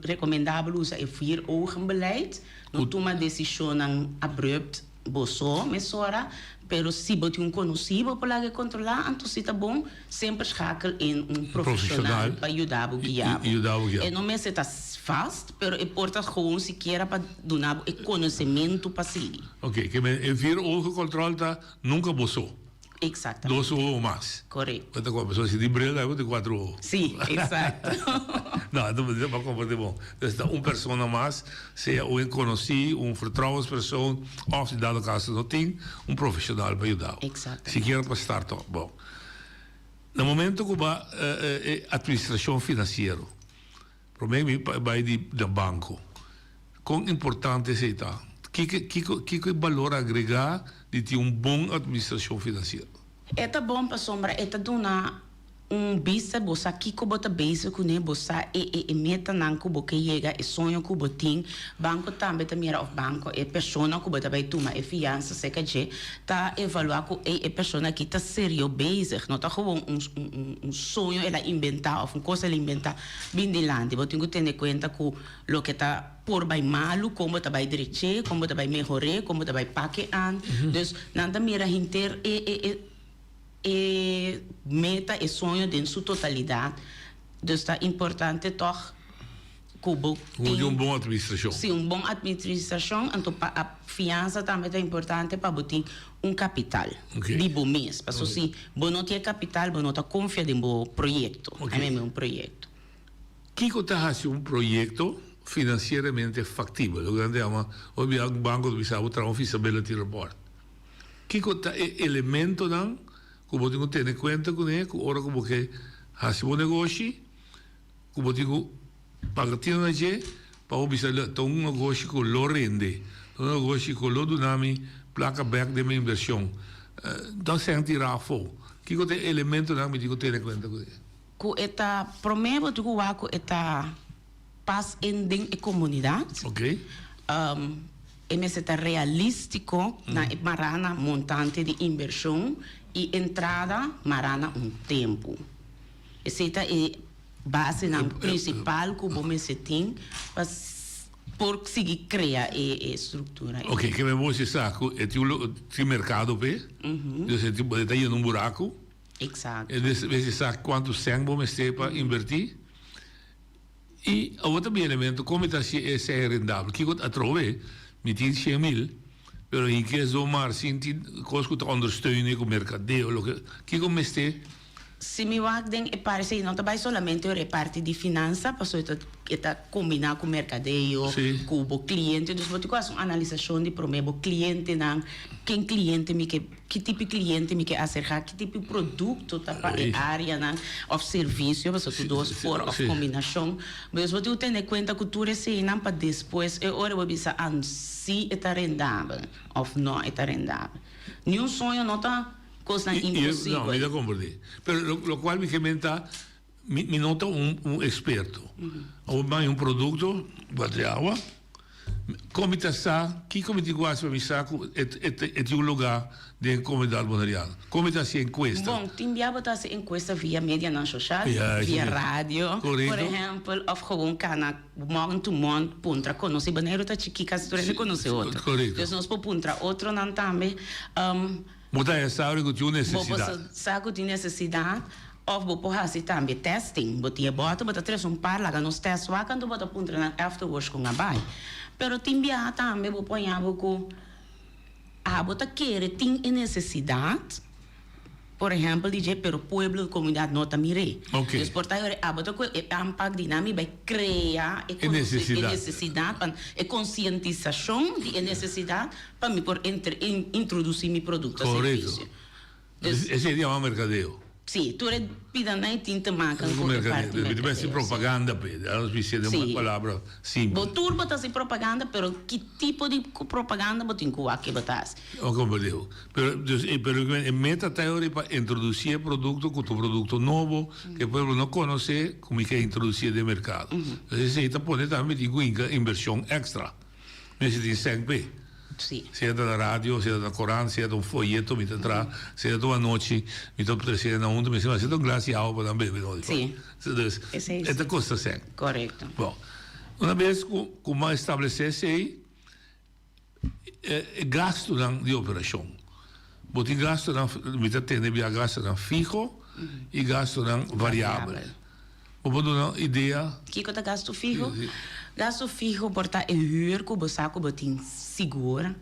rekomendabel usa e vier ogen beleid. No tuma desishonnan abrupt bo so mesora, pero si bo tin un konosí bo por laga e kontrolá, anto si ta bon semper schakel in un profeshonal pa yuda bo guia bo. E no mester ta vast, pero e por ta gewoon sikiera pa duna bo e konosementu pa sigui. Oké, ke men e vier ogen kontrol ta nunka bo so. Exactamente. Dos ojo mas. Correcto. Bo ta cu pasobra si tin bril bo tin cuatro ojo. Si, exacto. No, anto bo ta comprende bon. Entonces ta un persona mas, sea un conoci, un vertrouwenspersoon, of si dado caso no tin, un profesional pa yuda bo. Exactamente. Sikiera pa start op. Bon. Na momento cu ba e administracion financiero, prome mi bay di na banco. Kon importante esei ta? Kiko kiko kiko e balor agregá di tin un bon atministrashon finansiero? E ta bon pasobra e ta duna un bista, bo sa kiko bo ta bezig kuné, bo sa e e e metanan ku bo ke yega, e soño ku bo tin. Banko tambe ta mira òf banko e persona ku bo ta bai tuma e fiansa serka dje ta evaluá ku ey e persona aki ta serio bezig, no ta gewoon un un un soño el a inventá òf un kos el a inventá bin dilanti. Bo tin ku tene kuenta ku Loke ta por bai malu, kon bo ta bai drech'é, kon bo ta bai mehor'é, kon bo ta bai pak'é an. Dus nan ta mira henter e e e e meta, e soño den su totalidat. Dus ta importante tòg ku bo tin. Un bon atministrashon. Sí, un bon atministrashon. Anto pa a fiansa tambe ta importante pa bo tin un kapital di bo mes. Pasobra si bo no tin e kapital, bo no ta konfia den bo proyekto. Ai meme un proyekto. Kiko ta hasi un proyekto finansieramente faktibel? Loke nan ta yama, hopi bia un banko ta bisa bo traha un feasibility report. Kiko ta e elementonan ku bo tin ku tene kuenta kuné ku ora ku bo ke hasi bo negoshi ku bo tin ku paga tino na dje pa bo bisa ta un negoshi ku lo rende, ta un negoshi ku lo duna mi plaka bèk den mi invershon. Ta sèn tirá afó. Kiko ta e elementonan ku mi tin ku tene kuenta kuné? Ku e ta promé bo tin ku wak ku e ta pas en den e komunidat. Oké. E mester ta realístiko na e mará na montante di inbershon i entrada mará na un tempu. Esei ta e basenan prinsipal ku bo mester tin pa por sigui krea e struktura ei. Oké, ke men bo si sa ku e tin un tin merkado p'e, dus e tin e ta yena un buraku. Exacto. E mester sa cuanto cen bo mester pa inverti. Y awor ta bin elemento con mi ta haci e sea rendabel. Kico atrobe mi tin 100.000 pero in kes do mar sin tin cos cu ta ondersteunen cu mercadeo loke kico mester. Si mi wak den e parti no ta bay solamente ora e parti di finansa pasobra e ta e ta combina cu mercadeo cu bo cliente dus bo tin cu haci un analisacion di prome bo clientenan ken cliente mi ke Ki tipo cliente mi ke acerca, ki tipo producto ta pa e areanan of servicio, pasobra tur dos por of combinacion. Pues bo tin cu tene cuenta cu tur eseinan pa despues e ora bo bisa an si e ta rendabel of no e ta rendabel. Ni un soño no ta cosnan imposibel. No, mi ta comprende. Pero locual mi ke menta, mi no ta un experto. Awor mi haña un producto, bate awa. Kon mi ta sa kiko mi tin ku hasi pa mi sa ku e e tin un lugá den e komunidat boneriano? Kon mi ta hasi enkuesta? Bon, tin bia bo ta hasi enkuesta via medianan soshal, via radio, por ehèmpel, òf gewoon kana mond to mond puntra konosí. Boneiru ta chikí, kasi tur hende konosé otro. Dus nos por puntra otronan tambe. Bo ta haña sa ku tin un nesesidat. Bo por sa ku tin nesesidat òf bo por hasi tambe testing. Bo tin e bòter, bo ta trese un par, laga nos tèst wak anto bo ta puntra nan afterwards kon a bai. Pero tin biaha tambe bo por haña bo ku abo ta kere tin e nesesidat, por ehèmpel di dje, pero pueblo, komunidat no ta mir'é. Dus por ta yora abo ta kohe e aanpak di nan mi bai krea e nesesidat, e konsientisashon di e nesesidat. Pa mi por introduci mi producto o servicio. Correcto. Esey ta yama mercadeo. Si, tur e pidanan e tin te maken cu e parti mercadeo. Mi ta pensa propaganda pe, nos bisa den un palabra simpel. Bo tur bo ta haci propaganda, pero ki tipo di propaganda bo tin cu wak ke bo ta haci. Ok, comprendeo. Pero, dus, pero e meta ta ahora pa introduci e producto cu ta un producto nobo, cu e pueblo no conoce, cu mi ke introduci den mercado. Dus esey ta pone tambe mi tin cu hinca inversion extra. Mester tin sèn p'e. Sí. Sea ta na radio, sea ta na korant, sea ta un foyeto mi ta traha, sea ta un anochi mi ta trese nan huntu, mi ta hasi un glas di awa pa nan bebe no. Sí. Dus, Esei e ta kosta sèn. Korekto. Bon, una bes ku ku mi a establesé esei, e gastunan di operashon. Bo tin gastunan, mi ta tende bia gastunan fiho i gastunan variabel. Bo por duna un idea? Kiko ta gastu fiho? Gastu fiho por ta e huur ku bo sa ku bo tin sigur,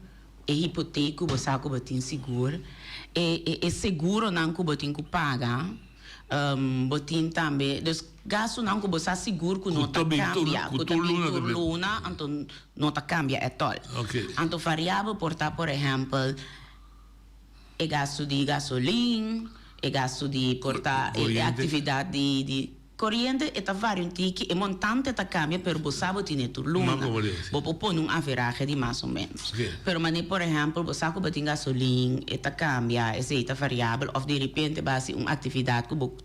e hipotek ku bo sa ku bo tin sigur, e e seguronan ku bo tin ku paga, bo tin tambe, dus gastunan ku bo sa sigur ku no ta kambia, ku ta bin tur luna, anto no ta kambia ètòl. Anto variabel por ta por ehèmpel e gastu di gasolin, e gastu di por ta e actividad di di coriente e ta varia un tiki, e montante ta cambia pero bo sa bo tine tur luna, bo por pone un averahe di mas o menos. Pero mane por ehempel bo sa cu bo tin gasolin e ta cambia, esey ta variabel of di repente bo haci un actividad cu bo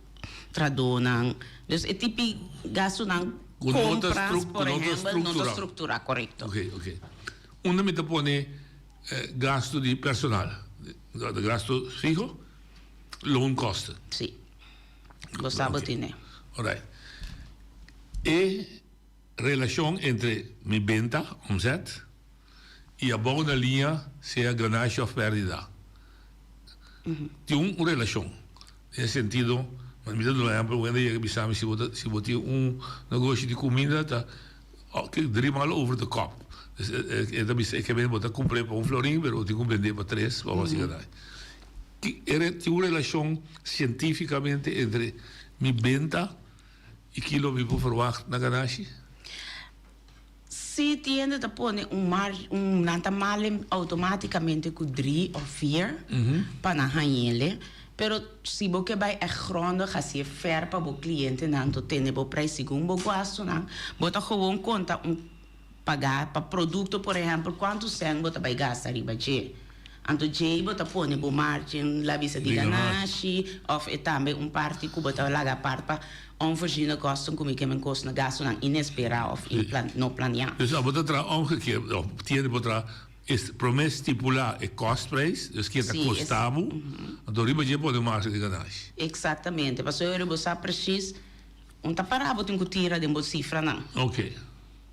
tradonan, dus e tipi gastunan compras por ehempel no ta structura corecto. Unda mi ta pone Gasto di personal, gasto fiho, loonkosten. Sí, bo sa bo tene. Alright. E relashon entre mi benta, omzet, i abou na liña, sea ganashi òf pèrdida, tin un relashon. Den e sentido, mi ta duna ehèmpel, un hende yega bisa mi si bo ta, si bo tin un negoshi di kuminda ta driemaal over de kop. E ta bisa e ke bo ta kumpr'é pa un florin pero bo tin ku bend'é pa tres pa bo hasi ganashi. Tin un relashon sientífikamente entre mi benta i kilo mi por ferwagt na ganashi? Si tienda ta pone un mar un nan ta malen automaticamente cu drie of vier pa nan hañele, pero si bo ke bay echt grondig hacié fair pa bo clientenan to tene bo prijs segun bo guastonan, bo ta gewoon conta un paga pa producto por ehempel cuanto cent bo ta bay gasta riba dje. Anto djei bo ta pone bo margin la bisa di ganashi of e tambe un parti cu bo ta laga apart pa onvoorziene kosten cu mi ke men kos na gastonan inespera of no planea. Dus abo ta traha omgekeerd of tiende bo traha es prome stipula e kostprijs, dus ke ta kosta bo, anto riba dje pone margen di ganashi. Exactamente, pasobra bo sa precies un ta para bo tin cu tira den bo cifranan. Ok.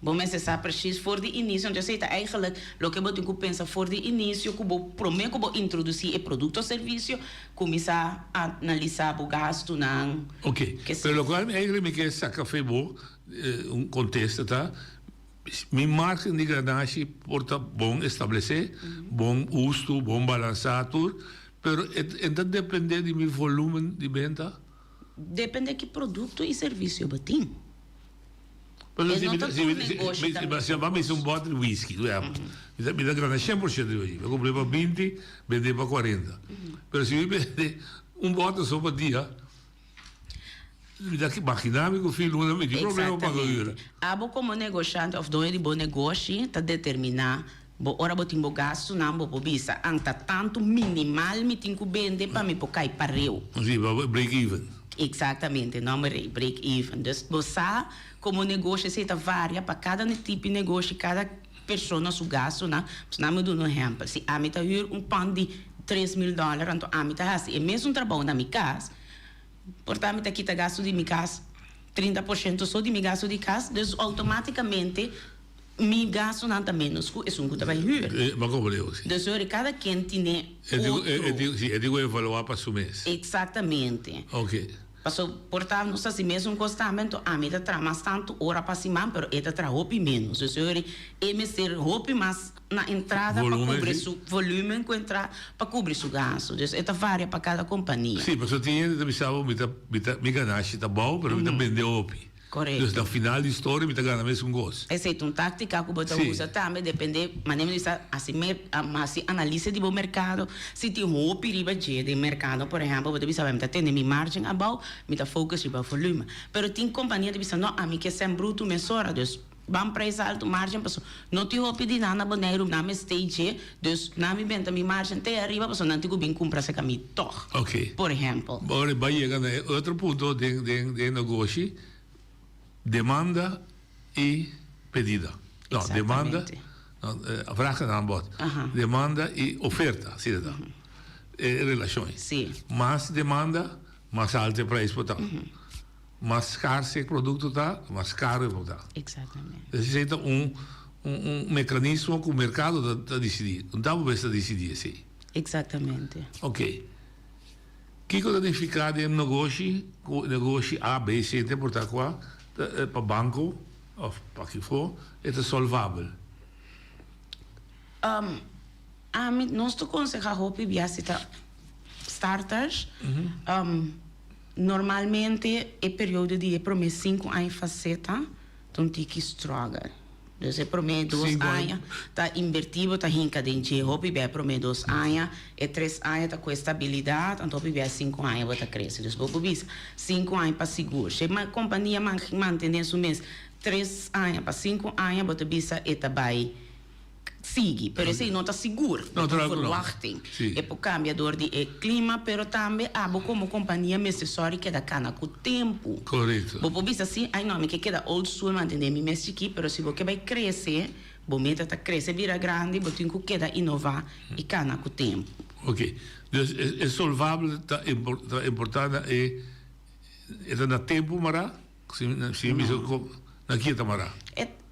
Bo mester sa precies for di inicio, anto esey ta eigenlijk loke bo tin cu pensa for di inicio cu bo prome cu bo introduci e producto o servicio, cuminsa analisa bo gastunan. Ok, pero locual mi eigenlijk mi ke saca fe bo un contesta ta, mi margen di ganashi por ta bon establece, bon husto, bon balansa tur, pero e ta depende di mi volumen di benta? Depende ki producto y servicio bo tin. Pero si mi ta si mi si mi mester un bòter di whisky, por ehèmpel, mi ta mi ta gana 100% riba dje. Mi a kumpr'é pa binti, bend'é pa kuarenta. Pero si mi bende un bòter so pa dia, mi ta imaginá mi ku fin luna mi tin problema pa paga huur. Abo komo negoshante òf doño di bo negoshi ta determiná bo ora bo tin bo gastunan bo por bisa, Anta tantu minimal mi tin ku bende pa mi por kai pareu. Si, pa break even. Exactamente, nomber ei, break even. Dus bo sa como negoshi esei ta varia pa cada tipo negoshi, cada. persona su gastunan. Pues nan mi duna un ehèmpel, si ami ta hür un pand di 3000 dòler anto ami ta hasi e mesun trabou na mi kas, por ta mi ta kita gastu di mi kas 30% so di mi gastu di kas, dus outomátikamente mi gastunan ta ménos ku esun ku ta bai hür. Bo a komprende si. Dus hoor, kada ken tine otro. Si, e tin ku evaluá pa su mes. Eksaktamente. Oke. Paso por ta nos ta hasi mesun kos tambe, anto ami ta traha mas tantu ora pa siman, pero e ta traha hopi ménos. Dus hoor, e mester hopi mas na entrada pa kubri su volumen ku entra pa kubri su gastu. Dus e ta varia pa kada kompania. Si, paso tin hende ta bisa bo mi ta mi ta mi ganashi ta bou, pero mi ta bende hopi. Korekto. Dus na final di storia mi ta gana mesun kos. Esei ta un taktika ku bo ta usa tambe, depende, manera mi bisa, hasi mer, hasi analise di bo merkado. Si tin hopi riba dje den merkado, por ehèmpel, bo ta bisa, mi ta tene mi margen abou, mi ta focus riba volumen. Pero tin kompania ta bisa, no, ami ke sèn brutu mesora, dus ban prijs altu, margen paso no tin hopi di nan na Boneiru, nan mester dje, dus nan mi benta mi margen te ariba paso nan tin ku bin kumpra serka mi tòg. Ok. Por ehèmpel. Ora bai yega na e otro punto den den den negoshi, demanda i pedida. No, demanda, no, vraag en aanbod. Demanda i oferta, asina ta. E relashon ei. Si. Mas demanda, mas altu e prijs por ta. Mas skars e produkto ta, mas karo e por ta. Exactamente. Esei ta un un mekanismo ku merkado ta ta disidí. No ta bo mes ta disidí esei. Exactamente. Ok. Kiko ta nifiká den negoshi ku negoshi A, B, C te por ta kua ta pa banko òf pa kifó e ta solvabel? Ami nos ta konsehá hopi bia si ta starters. Normalmente e periodo di e prome sinku aña faceta ta un tiki struggle. Dus e prome dos aña ta inverti bo ta hinka den dje hopi bia e prome dos aña, e tres aña ta ku estabilidad anto hopi bia e sinku aña bo ta crece. Dus bo por bisa sinku aña pa sigur. Si e compania mantene su mes tres aña pa sinku aña bo ta bisa e ta bai sigui, pero esei no ta sigur, no ta un verwachting. E por cambia door di e clima, pero tambe abo como compania mester sori keda cana cu tempo. Correcto. Bo por bisa si, ay no, mi ke keda old school, mantene mi mes chiki, pero si bo ke bay crece, bo meta ta crece bira grandi, bo tin cu keda innova y cana cu tempo. Ok, dus e solvabel ta importa na e, e ta na tempo mara? Si mi bisa ku na ki e ta mará?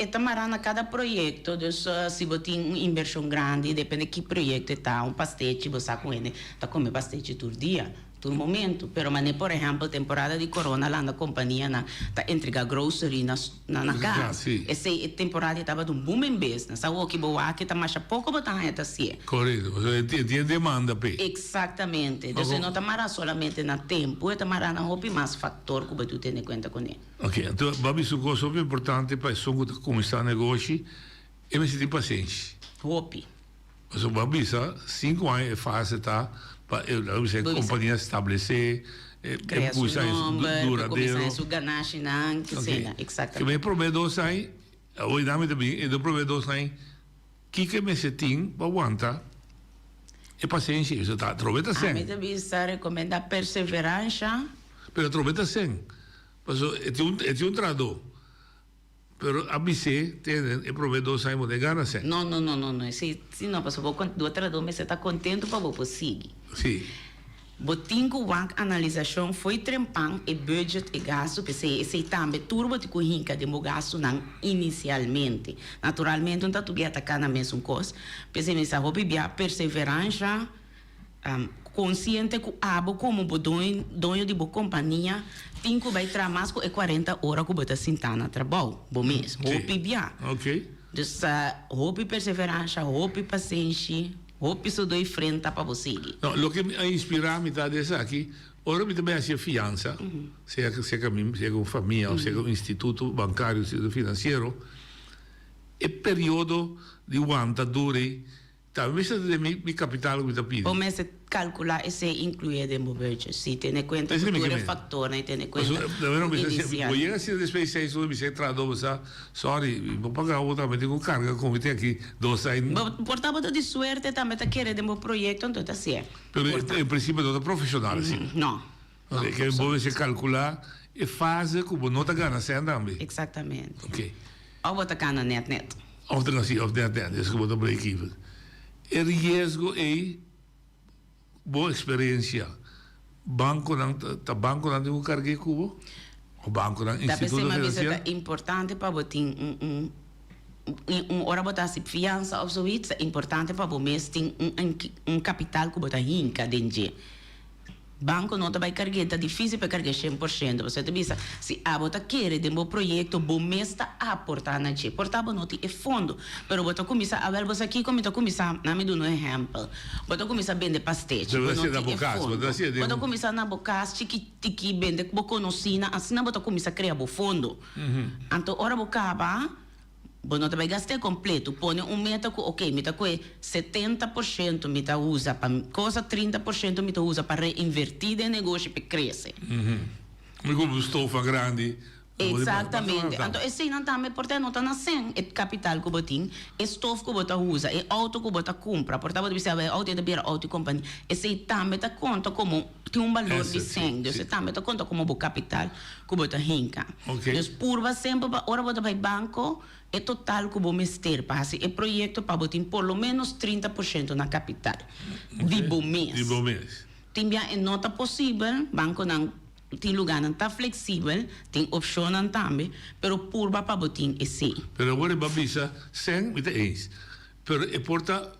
E ta mará na kada proyekto. Dus si bo tin un invershon grandi, depende ki proyekto e ta. Un pastechi, bo sa ku hende ta kome pastechi tur dia, tur momentu. Pero manera por ehèmpel temporada di korona landa kompanianan ta entregá grocery na na kas. Esei e temporada ei tabata un booming business. Awoki bo wak e ta masha poko bo ta haña ta hasié. Korekto. Pasobra e tin e demanda p'e. Eksaktamente. Dus e no ta mará solamente na tempu, e ta mará na hopi mas faktor. Tor ku bo tu tene kuenta kuné. Ok, anto bo a bisa un kos hopi importante pa esun ku ta kuminsá negoshi, e mester tin pasenshi. Hopi. Pasobra bo a bisa sinku aña e fase ta pa e laga bisa e kompania establesé, e Krea su kuminsá e nomber, duradero. kuminsá su ganashinan, kesena, eksaktamente. Ke men e promé dos aña, awor nan mi ta bin, e promé dos aña Kiko e mester tin pa wanta e pasenshi? Eso ta atrobe ta sen. Ami ta bisa recomenda perseveransha. Pero atrobe ta sen. Paso e tin un e tin un trahadó. Pero a bis'é tene e prome dos aña bo no e gana sen. No no no no no esei si no pasobra bo bo trahadó mester ta contento pa bo por sigui. Si. Bo tin ku wak analisashon fo'i trempan e budget e gastu p'esei esei tambe tur bo tin ku hinka den bo gastunan inisialmente. Naturalmente un ta tur bia ta kana mesun kos, p'esei mi sa hopi bia perseveransha, konsiente ku abo komo bo doño di bo kompania tin ku bai traha mas ku e kuarenta ora ku bo ta sintá na trabou bo mes, hopi bia. Dus hopi perseveransha, hopi pasenshi. Hopi so doi frenta pa bo sigui. No, loke a inspirá mi ta di esaki, ora mi ta bai hasi e fiansa, sea sea ku mi, sea ku un famia òf sea ku un instituto bankario, instituto finansiero, e periodo di wanta dura ei tambe mester ta den mi kapital ku mi ta pidi. Bo mester kalkulá esei inkluye den bo budget. Sí, tene kuenta ku tur e faktornan i tene kuenta ku inisial. Bo yega asina despues di seis luna mi sa e trahadó bo sa sorry mi por paga bo tambe tin ku karga ku mi tin aki dos aña. Bo por tabata di suerte tambe ta kere den bo proyekto anto ta sier. Pero en prinsipio no ta profeshonal asina. No. Oke bo mester kalkulá e fase ku bo no ta gana sèn tambe. Eksaktamente. Oke. Òf bo ta gana nèt nèt. Òf ta si òf nèt nèt, es ku bo ta break even. E riesgo ei, bo eksperensia, bankonan ta bankonan tin ku karg'é ku bo? Òf bankonan, Ta p'esei instituto mi a bisa finansiero? ta importante pa bo tin un un un ora bo ta hasi fiansa òf zoiets ta importante pa bo mes tin un un kapital ku bo ta hinka den dje. Banco no ta bay cargu'e, ta dificil pa e cargu'e 100%, pasobra ta bisa si abo ta kere den bo proyecto bo mes ta aporta na dje, por ta bo no tin e fondo, pero bo ta cuminsa, awel bo sa kico mi ta cuminsa, na mi duna un ehempel, bo ta cuminsa bende pastechi, bo no tin e fondo, bo ta cuminsa na bo cas chikitiki bende cu bo conocina, asina bo ta cuminsa crea bo fondo, anto ora bo caba. Bo no ta bai gast'é kompleto. Pone un meta ku oke, mi ta kue 70% mi ta usa pa kosa, 30% mi ta usa pa reinvertí den negoshi p'e krese. Mi kumpra un stofa grandi. Eksaktamente. Anto eseinan tambe por ta no ta na sèn e kapital ku bo tin, e stof ku bo ta usa, e outo ku bo ta kumpra. Por ta bo ta bisa e outo ei ta bira outo di kompania. Esei tambe ta konta komo tin un balor di sèn. Dus e tambe ta konta komo bo kapital. Ku bo ta hinka. Dus purba semper pa ora bo ta bai banko e total ku bo mester pa hasi e proyekto pa bo tin por lo menos 30% na kapital di bo mes. Di bo mes. Tin bia e no ta posibel, bankonan tin lugánan ta fleksibel, tin opshonnan tambe, pero purba pa bo tin esei. Pero awor e bo a bisa sèn mi ta eens, pero e por ta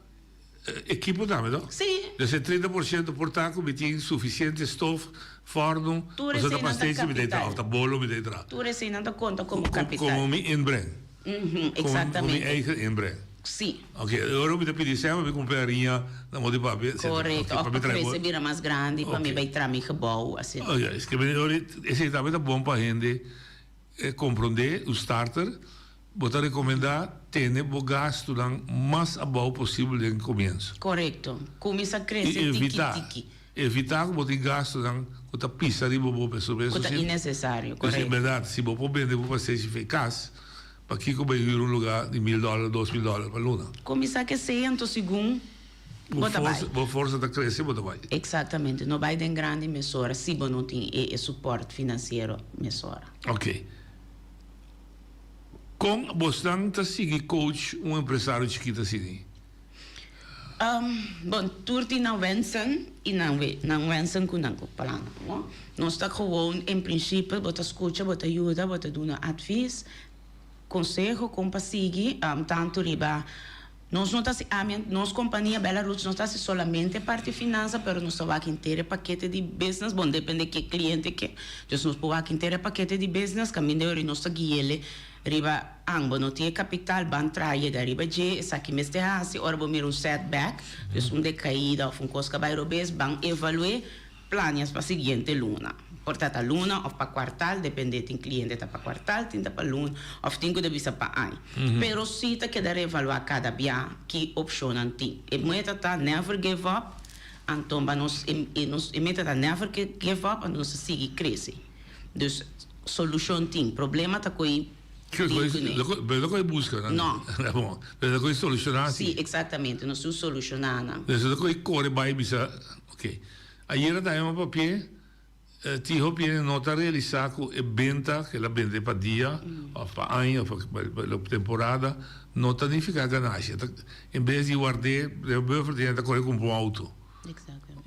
Ekipo tambe no? Sí. Dus e 30% por ta ku mi tin sufisiente stof, fòrnu, Tur pasobra ta eseinan ta pastechi mi ta kapital. entra òf ta bolo mi ta entra. Tur eseinan ta konta komo kapital. Komo mi inbreng. Mhm, Komo mi eksaktamente. eigen inbreng. Sí. Oké, e ora mi ta pidi sèn pa mi kumpra hariña na modo di papia, etcetera. Korekto, Oké, òf pa mi pa trae bo. krese bira mas grandi, pa mi Oké. bai traha mi gebou, asina. Oké, es ke mi ora esei tambe ta bon pa hende komprondé, un starter. Bo ta rekomendá tene bo gastunan mas abou posibel den komienso. Korekto. Kuminsá krese I tiki evitá, tiki. evitá ku bo tin gastunan ku ta pisa riba bo peso. Ku ta innesesario, Pues korekto. en bèrdat, si bo por bende bo paseshi fe kas, pakiko bai hür un lugá di mil dòler, 2000 dòler pa luna? Kuminsá kesé anto segun bo ta bai. Bo forsa ta krese, bo ta bai. Eksaktamente. No bai den grandi mesora si bo no tin e supòrt finansiero mesora. Oké. Kon bosnan ta sigui coach un empresario chikit asini? Bon, tur tin nan wensen i nan nan wensen ku nan plannan, no? Nos ta gewoon en principe bo ta skucha, bo ta yuda, bo ta duna advies, konseho kon pa sigui, tantu riba Nos no ta hasi ami, nos kompania Bella Roots no ta hasi solamente parti finansa pero nos ta wak henter e pakete di business, bon depende ke kliente ke, dus nos por wak henter e pakete di business kaminda yori nos ta guiele riba an bo no tin e kapital ban traha yega riba dje esaki mester hasi ora bo mira un setback, dus un dekaida of un kos ka bai robes ban evalu'e. Planias pa siguiente luna. Por ta ta luna of pa kuartal, depende, tin kliente ta pa kuartal, tin ta pa luna of tin ku ta bisa pa aña. Pero si ta keda reevaluá kada bia ki opshonnan tin. E meta ta never give up, anto pa nos e nos e meta ta never give up, anto nos ta sigui krese. Dus solushon tin, problema ta ko'i deal kuné. Pero no ko'i buska nan. No. Pero ta ko'i solushoná si. Si, eksaktamente, nos tin solushoná nan. Dus ta ko'i kore bai bisa. Ok. Ayera ta hema papia, tin hopi hende no ta realisa cu e benta cu el a bende pa dia of pa aña of pa temporada no ta nifica ganashi. En bes di ward'é den un buffer tin hende ta core cumpra un auto.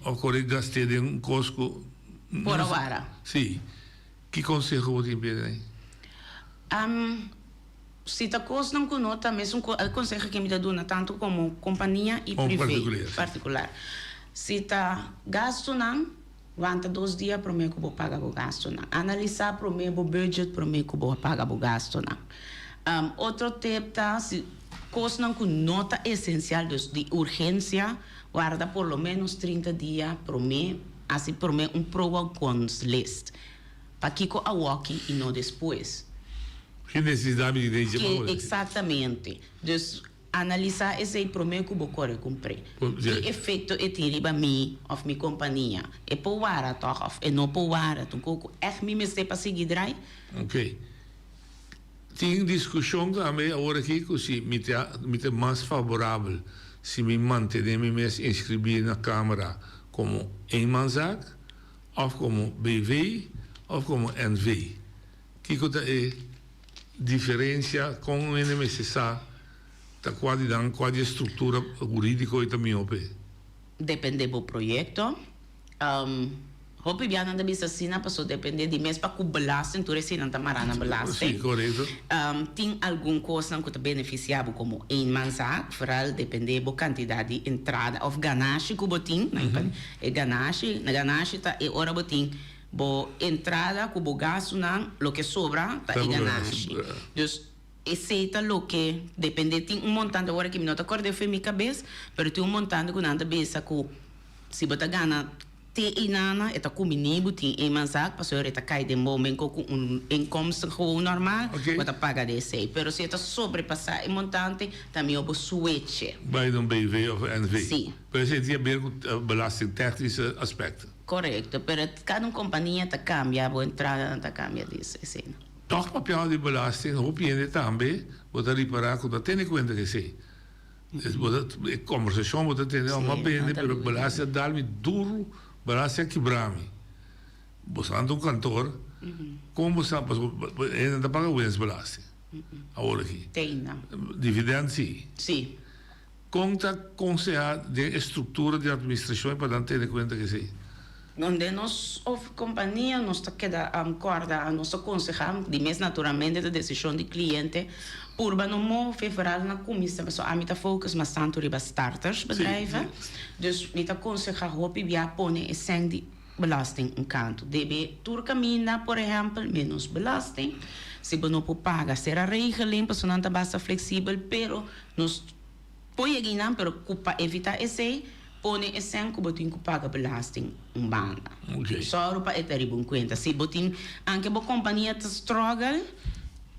Of core gast'é den un cos cu. Por awara. Si. Ki conseho bo tin p'e den? Si ta kosnan ku no ta mesun ko e konseho ke mi ta duna tantu komo kompania i privé, partikular. Si ta gastunan, wanta dos dia promé ku bo paga bo gastunan. Analisá promé bo budget promé ku bo paga bo gastunan. Otro tip ta si kosnan ku no ta esensial, dus di urgensia, warda por lo ménos 30 dia promé, hasi promé un pro and cons list. Pakiko awoki i no despues? Ki nesesidat mi tin den dje pa Ke eksaktamente. Dus analisá esei promé ku bo kore kumpr'é. Ki efekto e tin riba mi òf mi kompania? E por wara tòg òf e no por wara? Ta un kos ku ègt mi mester pa sigui drai? Ok. Tin diskushon tambe awor aki ku si mi ta mi ta mas favorabel si mi mantené mi mes inskribí na Kámara komo eenmanszaak òf komo BV òf komo NV. Kiko ta e diferensia? Kon un hende mester sa? Ta kua di nan, kua di e struktura hurídiko ei ta mihó p'e? Dependé bo proyekto. Hopi bia nan ta bisa asina paso dependé di mes pa ku belasting, tur eseinan ta mará na belasting. Sí, korekto. Tin algun kosnan ku ta benefisiá bo komo eenmanszaak, vooral dependé bo kantidat di entrada òf ganashi ku bo tin. E ganashi, ganashi ta e ora bo tin bo entrada ku bo gastunan, loke sobra ta e ganashi. Dus Esey ta loke depende. Tin un montante, awor aki mi no ta korde fu mi kabes, pero tin un montante ku nan ta bisa ku si bo ta gana te einana e ta kumini bo tin eenmanszaak pasobra e ta kai den bo men ku un inkomsten gewoon normal bo ta paga di esey. Pero si e ta sobrepasa e montante ta mihó bo switche. Bai na un BV of NV. Si. Pero esey tin haber ku belastingtechnische aspecten. Korekto, pero kada un kompania ta kambia, bo entradanan ta kambia di esey. Tòg papiando di belasting, hopi hende tambe bo ta ripará ku no ta tene kuenta ku esei. Bo ta, e kombersashon bo ta tene, oh, m'a bende, pero belasting a dal mi duru, belasting a kibra mi. Bo sa anda un kantor, kon bo sa, pasobra hende no ta paga winstbelasting awor aki. Dividend si. Si. Kon ta konsehá den e struktura di atministrashon pa nan tene kuenta ku esei? Donde nos of kompania nos ta keda kòrda, nos ta konsehá, di mes naturalmente ta desishon di kliente, purba no move vooral na kuminsá, pasobra ami ta focus mas tantu riba starters bedrijven, dus mi ta konsehá hopi bia pone e sèn di belasting un kantu. Debe tur kaminda, por ehèmpel, ménos belasting, si bo no por paga sera regeling, pasobra nan ta basta fleksibel, pero nos Por yega einan, pero ku pa evitá esei, pone e sèn ku bo tin ku paga belasting un banda. Sòru pa e ta riba un kuenta. Si bo tin, anke bo kompania ta struggle,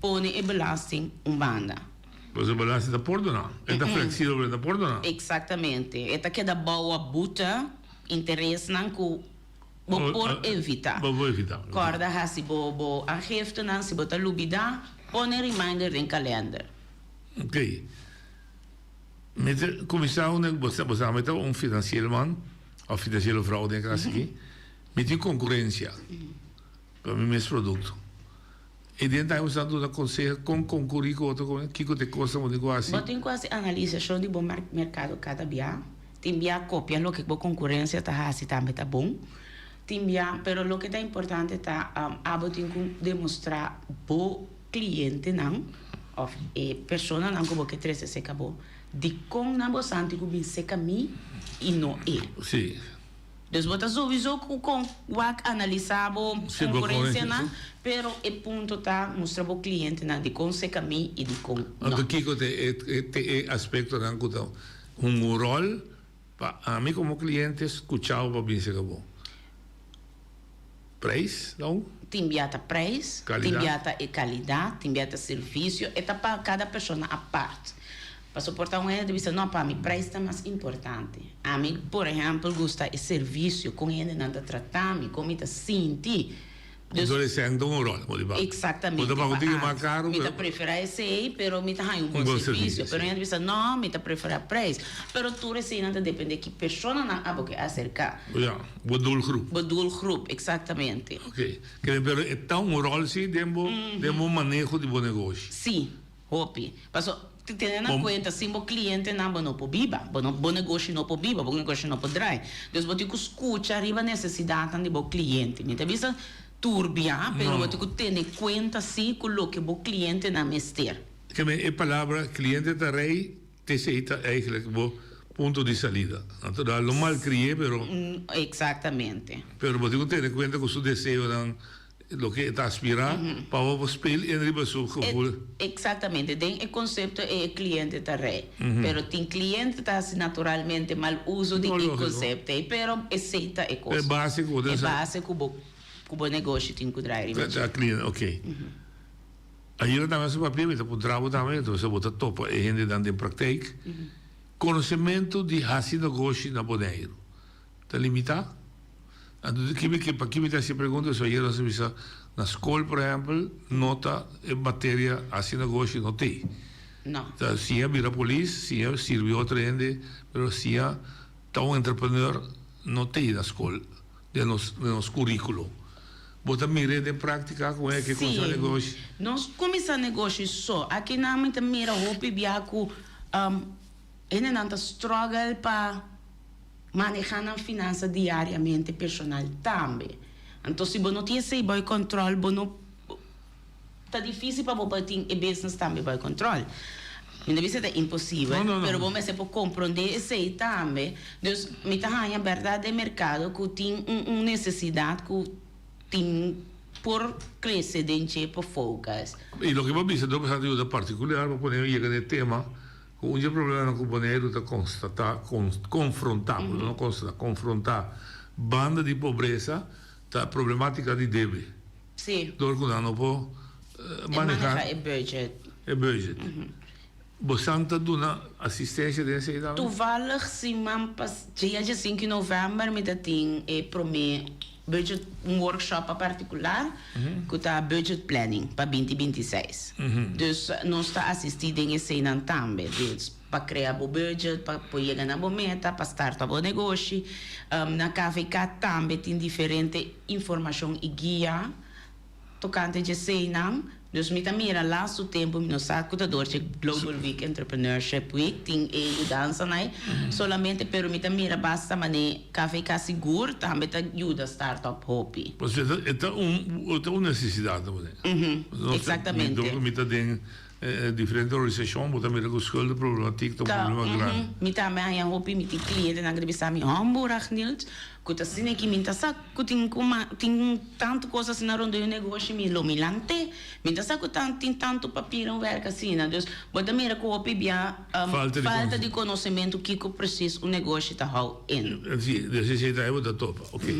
pone e belasting un banda. Pasobra belasting ta pordoná. E ta fleksibel, pero e ta pordoná. Eksaktamente. E ta keda bou a boete, interesnan ku bo por evitá. Bo por evitá. Kòrda hasi bo bo aangiftenan. Si bo ta lubidá, pone reminder den kalènder. Ok. Mi ta kuminsá un bo sa bo sa mi ta un finansiero man òf finansiero vrou den e kas aki. Mi tin konkurensia pa mi mes produkto. I den tambe bo sa duna konseho kon konkurí ku otro kompania, kiko ta e kosnan bo tin ku hasi. Bo tin ku hasi analisashon di bo merkado kada bia. Tin bia kopia loke bo konkurensia ta hasi tambe ta bon. Tin bia, pero loke ta importante ta abo tin ku demostrá bo klientenan òf e personanan ku bo ke trese serka bo, dikon nan bo santi ku bin serka mi i no e? Sí. Dus bo ta souiso ku kon wak analisá bo konkurensianan, pero e punto ta mustra bo klientenan dikon serka mi i dikon no. Anto kiko ta e ta e aspektonan ku ta hunga un ròl pa ami komo kliente skucha bo pa bin serka bo? Prijs dan? Tin bia ta prijs, tin bia ta e kalidat, tin bia ta servisio, e ta pa kada persona apart. Pasobra por ta un hende ta bisa, no, pa mi prijs ta mas importante. Ami, por ehèmpel, gusta e servisio, kon hendenan ta trata mi, kon mi ta sinti. Dus, Enton esei ta un ròl, bo di pa. Exactamente. Bo ta paga un tiki mas karu, Mi ta preferá esei, pero mi ta haña un bon servisio. Pero un hende ta bisa, no, mi ta preferá prijs. Pero tur eseinan ta dependé ki personanan abo ke aserká. Ja, bo doelgroep. Bo doelgroep, exactamente. Oké. Kende pero e ta un ròl sí den bo, den bo maneho di bo negoshi. Sí, hopi. Paso, tene na kuenta, sin bo klientenan bo no por biba. Bo no, bo negoshi no por biba, bo negoshi no por drai. Dus bo tin ku skucha riba nesesidatnan di bo kliente. Mi ta bisa tur bia, pero bo tin ku tene kuenta sí ku loke bo klientenan mester. Kende e palabra kliente ta rei Esey ta eigenlijk bo punto di salida. Natural, lo malcrié, pero. Exactamente. Pero bo tin cu tene cuenta cu su deseonan, loke e ta aspira, pa bo por speel in riba su gevoel. Exactamente. Den e concepto ey e cliente ta rey. Pero tin cliente ta haci naturalmente mal uso di e concepto ey, pero esey ta e cos. E base cu bo tin. E base cu bo, cu bo negoshi tin cu draai riba dje. Ta cliente, ok. Ayera tambe a papia, mi ta puntra bo tambe, entonces bo ta topa e hendenan den praktijk. Konosementu di hasi negoshi na Boneiru ta limitá? Anto ki mi ke, paki mi ta hasi e pregunta? Pasobra ayera nos a bisa na skol por ehèmpel no ta e materia hasi negoshi no t'ei. No. Ta siña bira polis, siña sirbi otro hende, pero siña ta un entrepreneur no t'ei na skol den nos den nos curriculo. Bo ta mir'é den práktika kon e ke kuminsá negoshi? Sí. Nos kuminsá negoshi so. Aki nan mi ta mira hopi bia ku. Hendenan ta struggle pa maneha nan finansa diariamente personal tambe. Anto si bo no tin esei bou control bo no ta dificil pa bo por tin e business tambe bou control. Mi no bisa ta imposibel, pero bo mester por compronde esei tambe. Dus mi ta haña berdad den mercado cu tin un necesidad cu tin por crece den dje por focus. Y loke bo a bisa do pasá ta yuda particular pa pone yega na e tema Ku un dje problemanan ku Boneiru ta konstatá, konfrontá, perdon, no konstatá, konfrontá banda di pobresa ta problematika di debe. Sí. Dor ku nan no por manehá e budget. E budget. Bosan ta duna asistensia den esei tambe? Toevallig siman pas, dia diesinku di novèmber mi ta tin e promé budget, un workshop pa partikular ku ta budget planning pa binti 26. Dus nos ta asistí den eseinan tambe. Dus pa krea bo budget, pa por yega na bo meta, pa starta bo negoshi. Na KVK tambe tin diferente informashon i guia Tokante djeseinan, dus mi ta mira lastu tempu mi no sa ku ta dor dje Global Week Entrepreneurship Week tin e yudansanan ei solamente pero mi ta mira basta mane KVK sigur tambe ta yuda startup hopi. Pasobra e ta un e ta un nesesidat ta pone. Exactamente. Mi ta den diferente organisashon bo ta mira ku schuldenproblematiek ta un problema grandi. Mi tambe haña hopi mi tin klientenan ku ta bisa mi hombo Ragnild Ku ta asina ki mi ta sa ku tin ku tin tantu kos asina rondó e negoshi mi lo mi lant'é. Mi ta sa ku tin tantu papir en wèrk asina. Dus bo ta mira ku hopi bia falta di konosementu kiko presis un negoshi ta hou in. Si, dus esei ta e bo ta topa. Oké.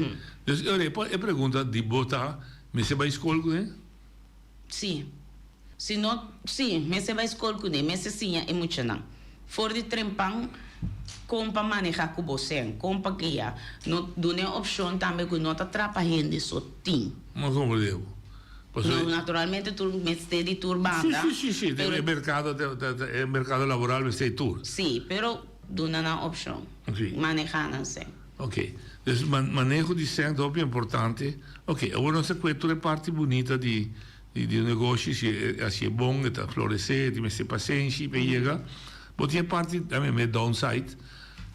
Dus e ora e pregunta di bo ta, mester bai skol kuné? Si. Si no, si, mester bai skol kuné, mester siña e muchanan. For di trempan kon pa manehá ku bo sèn, kon pa guia. No duna e opshon tambe ku no ta trapa hende so tin. No komprendé bo. Pasobra. No, naturalmente tur mester di tur banda. Si, si, si, si. E merkado, e merkado laboral mester di tur. Si, pero duna nan opshon. Si. Manehá nan sèn. Ok. Dus maneho di sèn ta hopi importante. Ok, awor nos a kue tur e parti bunita di di un negoshi, si e hasi e bon e ta floresé, e tin mester pasenshi pa e yega. Bo tin e parti tambe me downside,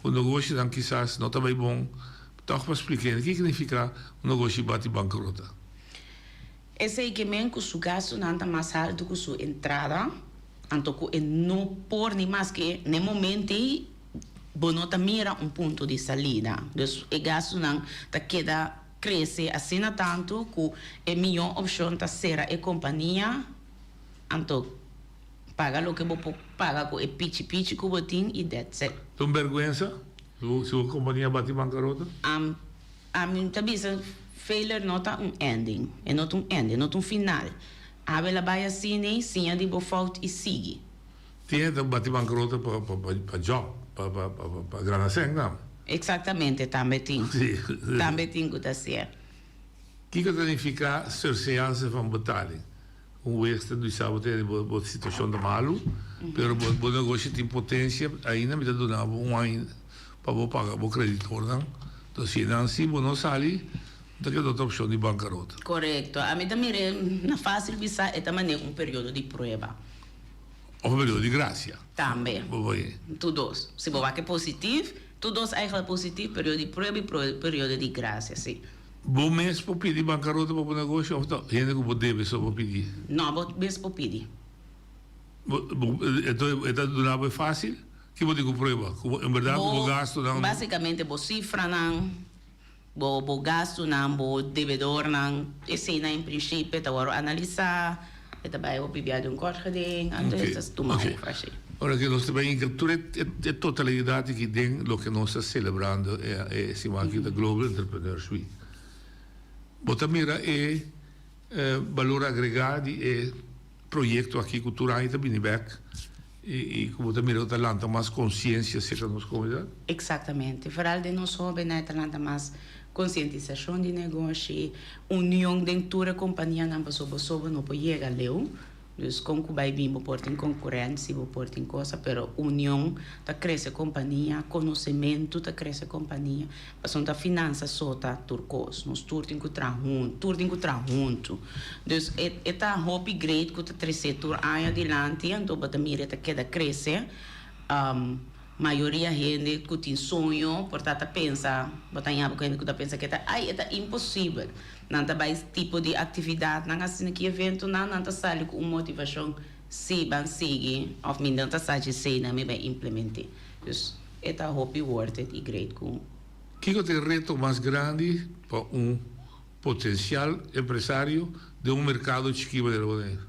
ku negoshinan kisas no ta bai bon. Tòg pa splika hende kiko nifiká un negoshi bati bankrota. Esei ke men ku su gastunan ta mas haltu ku su entrada, anto ku e no por ni maske n'e momento ei bo no ta mira un punto di salida. Dus e gastunan ta keda krese asina tantu ku e mihó opshon ta sera e kompania, anto paga loke bo por paga ku e pichi pichi ku bo tin i that's it. Ta un bèrgwensa si bo kompania bati bankarota? Ami ta bisa failure no ta un ending, e no ta un ending, e no ta un final. Awe la bai asina, siña di bo fout i sigui. Tin hende ta bati bankrota pa job, pa gana sèn nan. Exactamente, tambe tin. Tambe tin cu ta ser. Kiko ta nifica surseance van betaling? Un wes ta bisa bo tene bo situacion ta malu, pero bo negoshi tin potencia, ainda mi ta duna bo un aña pa bo paga bo creditornan. Entonces si nan si bo no sali, no ta keda otro opcion di bancarota. Corecto. Ami ta mira na facil bisa e ta manera un periodo di prueba. Of periodo di gracia. Tambe. Bo por. Tur dos. Si bo wak e positif, tur dos eigenlijk positif, periodo di prueba y periodo di gracia, si. Bo mes por pidi bancarota pa bo negoshi of ta hende cu bo debe so por pidi? No, bo mes por pidi. Bo, bo, e ta duna bo e facil? Ki bo tin cu prueba? Cu bo, en berdad cu bo gastonan. Basicamente bo cifranan, bo, bo gastonan, bo debedornan, eseinan en principio ta wòrdu analisa, e ta bai hopi bia di un kort geding, anto e ta tuma over así. Ora ku nos ta bai hinka tur e totalidat aki den loke nos ta selebrando e siman aki ta Global Entrepreneurs Week. Bo ta mira e balor agregá di e proyekto aki ku tur aña ta bini bèk i ku bo ta mira ku ta lanta mas konsiensia serka nos komunidat? Eksaktamente. Foral den nos hóbennan e ta lanta mas konsientisashon di negoshi, union den tur e kompanianan pasobra bo so bo no por yega leu. Dus kon ku bai bin bo por tin konkurensi, bo por tin kosa, pero union ta krese kompania, konosementu ta krese kompania. Pasobra no ta finansa so ta tur kos, nos tur tin ku traha huntu, tur tin ku traha huntu. Dus e e ta hopi great ku ta trese tur aña dilanti, anto bo ta mira e ta keda krese. Mayoria hende ku tin soño por ta ta pensa, bo ta ñaba ku hende ku ta pensa ku e ta ay e ta imposibel. Nan ta bai tipo di aktividatnan asina ki eventonan nan ta sali ku un motivashon si ban sigui òf mi no ta sa djesei nan mi bai implement'é. Dus e ta hopi worth it i great ku. Kiko ta e reto mas grandi pa un potensial empresario den un merkado chikí manera Boneiru?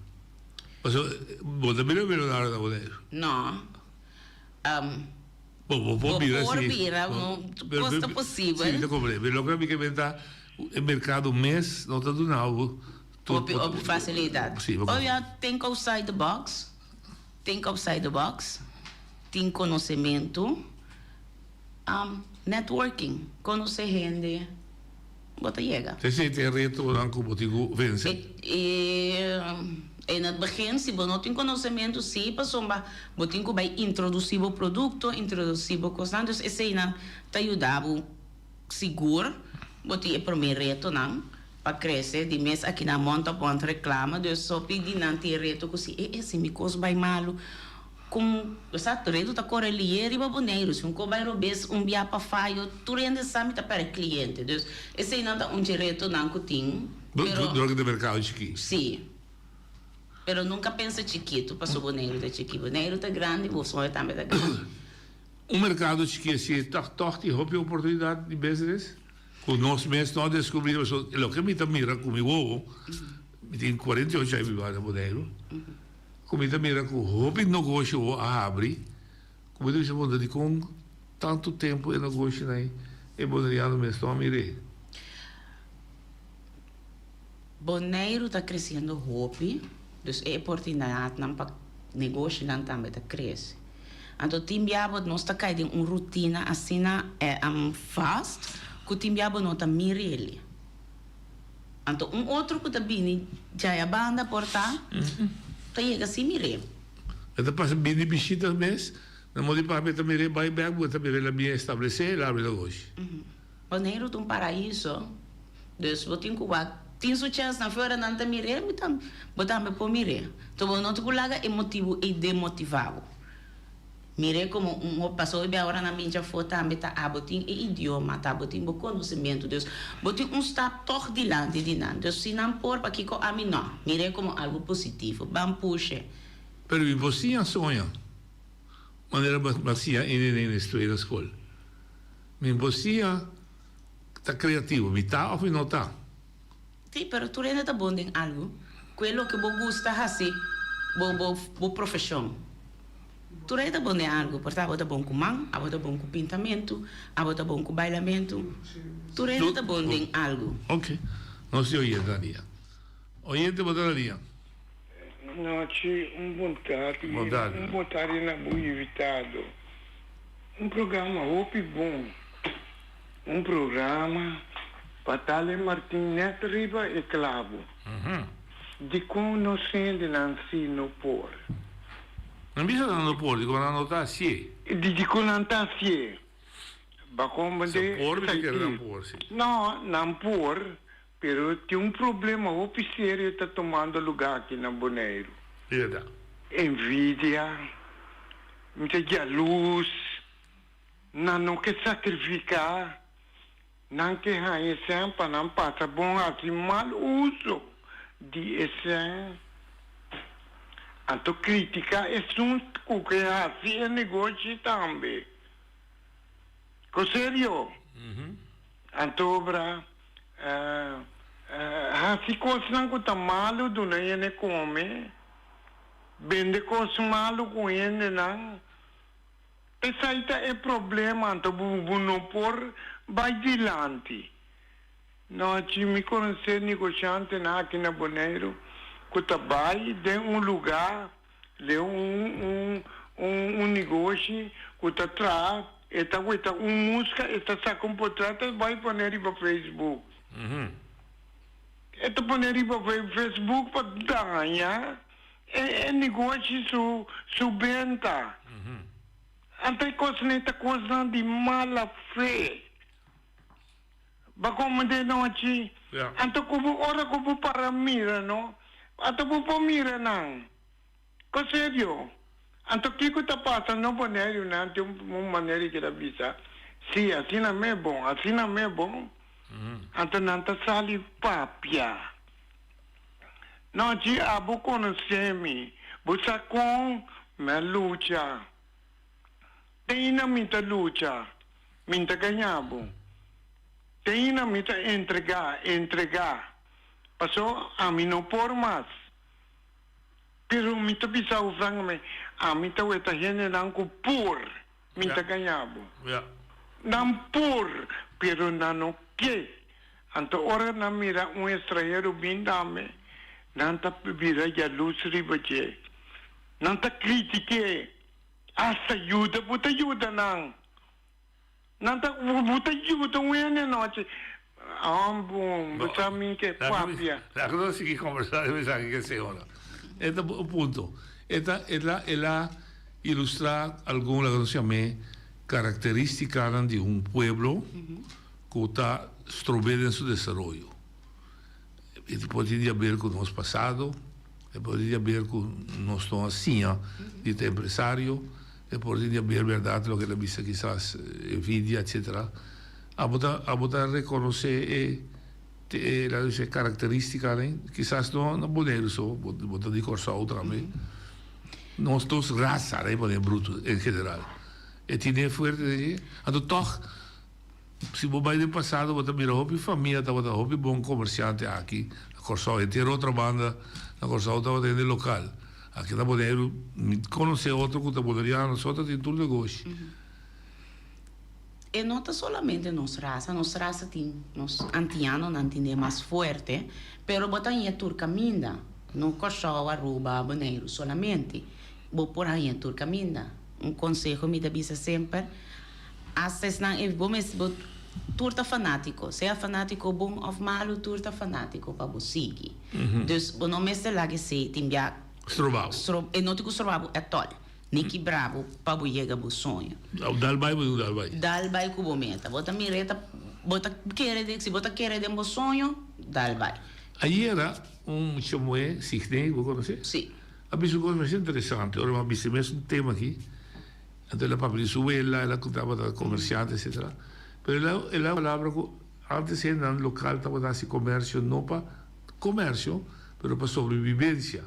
Pasobra bo ta bira milionario na Boneiru. No. Bo bo por bira si. Bo por bira, no cos ta posibel. Si, mi ta comprende. Pero loke mi ke menta, e mercado mes no ta duna bo tur. Hopi, hopi facilidad. Si, bo. Oya, think outside the box, think outside the box, tin conocemento, networking, conoce hende, bo ta yega. Esei ta e retonan ku bo tin ku vense. E in het begin si bo no tin konosementu si pasobra bo tin ku bai introdusí bo produkto, introdusí bo kosnan, dus eseinan ta yuda bo sigur bo tin e promé retonan pa krese di mes akinan mont op mont reklama, dus hopi di nan tin e reto ku si e e si mi kos bai malu. Kon bo sa tur hende ta kore lié riba Boneiru, si un ko bai robes un bia pa fayo tur hende sa mi ta perde kliente. Dus eseinan ta un dje retonan ku tin, pero. Dor ku ta merkado chikí. Sí. Pero nunka pensa chikitu paso Boneiru ta chikí. Boneiru ta grandi, bo soño tambe ta grandi. Un merkado chikí así tòg tòg tin hopi oportunidat di business ku nos mes no a deskubrí pasobra loke mi ta mira ku mi wowo, mi tin 48 aña biba na Boneiru. Ku mi ta mira ku hopi nogoshi wo a habri, ku mi ta bisa puntra dikon tantu tempu e nogoshinan ei e boneriano mes no a mir'é. Boneiru ta kresiendo hopi, dus e oportunidatnan pa negoshinan tambe ta krese. Anto tin bia bo nos ta kai den un rutina asina fast ku tin bia bo no ta mir'el. Anto un otro ku ta bini djaya banda por ta ta yega sin mir'é. E ta pasa bini bishita mes, na modo di papia ta mir'é bai bèk bo ta mir'é la bien establesé el abri negoshi. Boneiru ta un paraiso, dus bo tin ku wak tin su chèns na fuera nan ta mir'é mi tam bo tambe por mir'é. Enton bo no tin ku laga e motibu ei demotivá bo. Mir'é komo un hop pasobra hopi ora nan bincha afó tambe ta abo tin e idioma, ta abo tin bo konosementu, dus bo tin un stap tòg dilanti di nan. Dus si nan por, pakiko ami nò? Mir'é komo algu positivo. Ban push'e. Pero mi por siña soña manera bo a siña ene nene estudia na skol. Mi por siña ta kreativo, mi ta òf mi no ta. Sí, pero tur hende ta bon den algu. Ku e loke bo gusta hasi bo bo bo profeshon. Tur hende ta bon den algu. Por ta abo ta bon ku man, abo ta bon ku pintamentu, abo ta bon ku bailamentu. Tur hende ta bon den algu. Ok. Nos di oyente na lia. Oyente bo ta na lia. Nochi, un bon tardi. Bon tardi. Un bon tardi na bo invitado. Un programa hopi bon. Un programa pa Tale Martin net riba e clabo. Dicon nos hendenan si no por? Nan bisa nan no por, dicon nan no ta hacié? Di dicon nan ta hacié? Bacon Sa por mi ta kere nan por, si. No, nan por, pero tin un problema hopi serio ta tomando lugar aki na Boneiru. Berdad. Envidia, mi ta jaluz. Nan no ke sakrifiká, nan ke haña e sèn pa nan pasa bon hasi mal uso di e sèn. Anto kritiká esun ku ke hasi e negoshi tambe. Ko serio? Anto obra hasi kosnan ku ta malu duna hende kome, bende kos malu ku hendenan. Esai ta e problema anto bo bo no por bai dilanti. Nochi mi conoce negociantenan aki na Boneiru cu ta bai den un lugar, den un un un un negoshi cu ta traha, e ta weta un musca, e ta saca un potret e bai pone riba Facebook. E ta pone riba Facebook pa daña E negoshi su su benta. Anto e kosnan ta kosnan di mala fe. Ba komo de nochi. Anto ku bo ora ku bo para mira no, anto bo por mira nan. Ko serio. Anto kiko ta pasa no Boneiru nan tin un manera di ta bisa, si asina me bon, asina me bon, anto nan ta sali papia. No chi abo konosé mi, bo sa kon mi a lucha. Te ina mi ta lucha, mi n'ta gaña bo. Te ina mi ta entregá, entregá, paso ami no por mas. Pero mi ta bisa bo francamente, ami ta weta hendenan cu por, mi ta gaña bo. Nan por, pero nan no ke. Anto ora nan mira un estranhero bin tambe, nan ta bira jaluz riba dje. Nan ta critik'é, hasta yuda bo ta yuda nan. Nan ta bo ta yuda un hende anochi. Ah bon, bo sa mi ke papia. Laga nos sigui kombersá riba esaki ku e señora. E ta un punto. E ta el a el a ilustrá algun laga nos yam'é karakterístikanan di un pueblo ku ta strob'é den su desaroyo. E por tin di haber ku nos pasado, e por tin di haber ku nos no a siña di ta empresario, e por tin di haber bèrdat loke ta bisa kisas envidia etcetera. Abo ta abo ta rekonosé e e laga bisa e karakterístikanan kisas no na Boneiru so, bo bo ta di Kòrsou tambe. Nos nos rasa ta pone brutu en general e tine fuerte den dje anto tòg. Si bo bai den pasado bo ta mira hopi famia tabata hopi bon komersiante aki na Kòrsou. Henter otro banda na Kòrsou tabata hende lokal. Aki na Boneiru mi konosé otro ku ta boneriano so ta tin tur negoshi. E no ta solamente nos rasa, nos rasa tin nos antianonan tin e mas fuerte, pero bo ta haña tur kaminda, no Kòrsou, Aruba, Boneiru solamente, bo por haña tur kaminda. Un konseho mi ta bisa semper, Hasta esnan e bo mes bo tur ta fanátiko, sea fanátiko bon òf malu tur ta fanátiko pa bo sigui. Dus bo no mester laga esei tin bia Stroba bo. E no tin ku stroba bo ètòl, ni kibra bo pa bo yega bo soño. Dal bai bo tin ku dal bai. Dal bai ku bo meta. Bo ta mira e ta bo ta kere den si bo ta kere den bo soño, dal bai. Ayera un mucha muhé, Signey, bo konosé? Si. A bisa un kos masha interesante ora mi a bisa e mesun tema aki. Anto el a papia di su wela, el a ku tabata komersiante etcetera. Pero el a el a palabra ku antes hendenan lokal tabata hasi komersio no pa komersio pero pa sobrevivencia.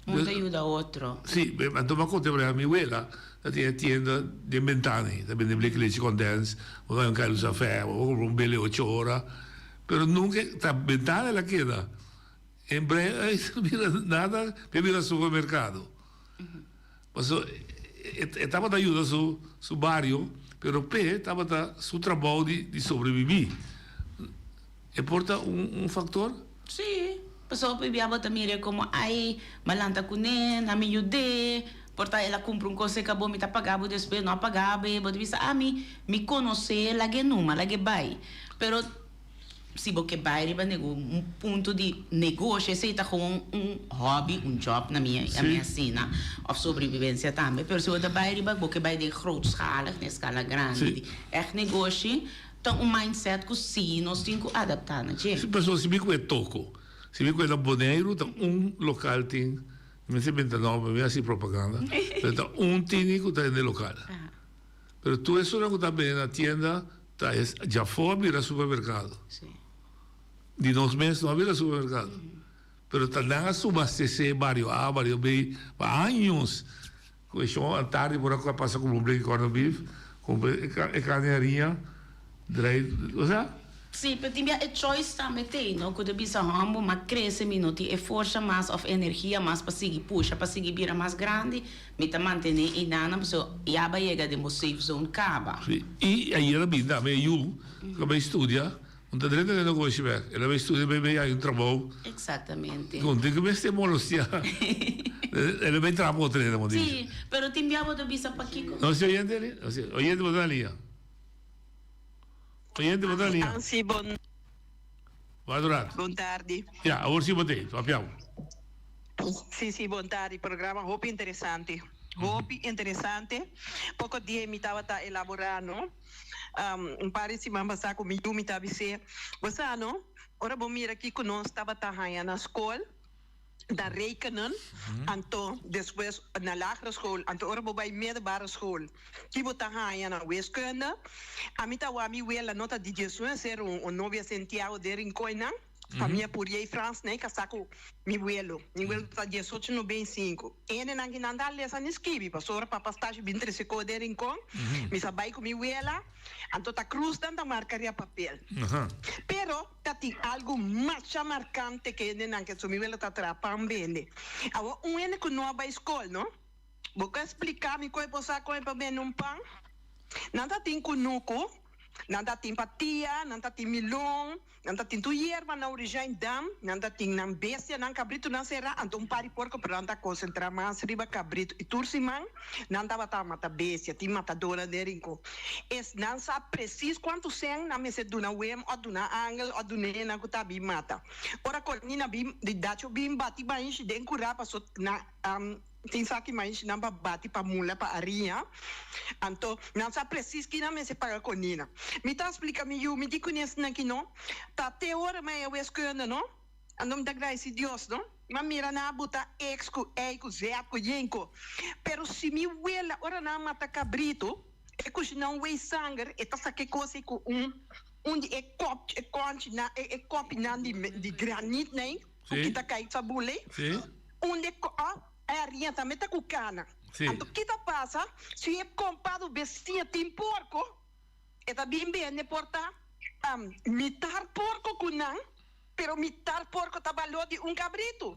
Un ta yuda otro. Si, anto mi a konta por ehempel mi wela ta tin e tienda den bentana ei, ta bende bleki lechi kondens, bo bai un kai lusafè, bo kumpra un bele ocho ora, pero nunka ta bentana el a keda. En breve ei bira nada, e bira supermerkado. Paso e tabata yuda su su bario, pero p'e tabata su trabou di di sobrebibí. E por ta un un factor? Sí, pasobra hopi bia bo ta mir'é komo ai, m'a lanta kuné, na mi yud'é, por ta el a kumpra un kos serka bo, mi ta paga bo despues, no a paga bo, bo ta bisa, ah mi mi konos'é, lag'é numa, lag'é bai. Pero Si bo ke bai riba nego un punto di negoshi esei ta gewoon un hobby, un job na mi a mi asina, of sobrevivencia tambe, pero si bo ta bai riba bo ke bai den grootschalig, den escala grandi di echt negoshi, ta un mindset ku si nos tin ku adapta na dje. Si pasobra si mi ku e toko, si mi ku e na Boneiru ta un lokal tin, mi mester benta nomber, mi a hasi propaganda, pero ta un tini ku ta hende lokal. Pero tur esunnan ku ta bende na tienda Ta es djafó a bira supermercado. Di nos mes no a bira supermercado. Pero ta nan a subastecé bario A, bario B pa años. Cu e shon a tardi por a pasa cumpra un bleki corned beef, cumpra e carne hariña, draai, osea. Sí, pero tin bia e choice tambe t'ey, no? Cu ta bisa hombo, m'a crece, mi no tin e forsa mas of energia mas pa sigui pusha, pa sigui bira mas grandi. Mi ta mantené einan pasobra ya bo a yega den bo safe zone kaba. Sí, i ayer a bin tambe e yu ku a bai studia, un ta drenta den negoshi bek, el a bai studia bai bai haña un trabou. Exactamente. Kon tin ku mester molostia, el a bai traha pa otro hende mo di. Sí, pero tin bia bo ta bisa pakiko. No si oyente li? No si, oyente bo ta na liña. Oyente bo ta na liña. Sí, bon. Wak un rato. Bon tardi. Ya, awor sí bo ta ei, papia bo. Sí, sí, bon tardi. Programa hopi interesante. Hopi interesante. Poko dia mi tabata elaborá, no? Un par di siman pasá ku mi yu mi ta bis'é, Bo sa, no? Ora bo mira kiko nos tabata haña na skol. Ta rekenen, anto despues na lagere school, anto ora bo bai middelbare school, ki bo ta haña na wiskunde? Ami ta wak mi wela no ta di djesun ser un novia Santiago den Rincoinan, famia Purier Frans nei kasá ku mi welo. Mi welo ta diesocho nobenta i sinku. Hendenan ki nan ta lesa ni skibi, pasobra papa Stashi bin trese ko den Rincon, mi sa bai ku mi wela, anto ta krusnan ta marka ria papel. Pero. Ta tin algu masha markante ke hendenan ke su mi wela ta traha pan bende. Awor un hende ku no a bai skol no, bo ke splika mi kon e por sa kon e por bende un pan? Nan ta tin kunuku, nan ta tin patia, nan ta tin milon, nan ta tin tur yerba na Orijin Dam, nan ta tin nan bestianan, kabritunan será, anto un par di porko pero nan ta konsentrá mas riba kabritu i tur siman nan tabata mata bestia, tin matadornan den Rincon. Es nan sa precies cuanto cen nan mester duna Wim of duna Angel of duna nan cu ta bin mata. Ora Cornina bin di Dacho bin bati mainshi den cura paso nan tin saki mainshi nan pa bati pa mula pa ariña. Anto nan sa precies ki nan mester paga Cornina. Mi ta splica mi yu mi di cu nesnan ki no ta te ora mi a wiskunde no. Anto mi ta gradeci Dios no. Mi a mira nan a buta X cu Y cu Z cu Y cu. Pero si mi wela ora nan a mata cabrito, e cushina un wey sanger, e ta saca e cos ey cu un un di e kop e conchinan e e kopinan di di granit nan cu kita cay sabul ey. Un di e e harinha tambe ta cu cana. Anto kita pasa si e compado bestia tin porco, e ta bin bende por ta mitar porco cu nan. Pero mitar porco ta balor di un cabritu.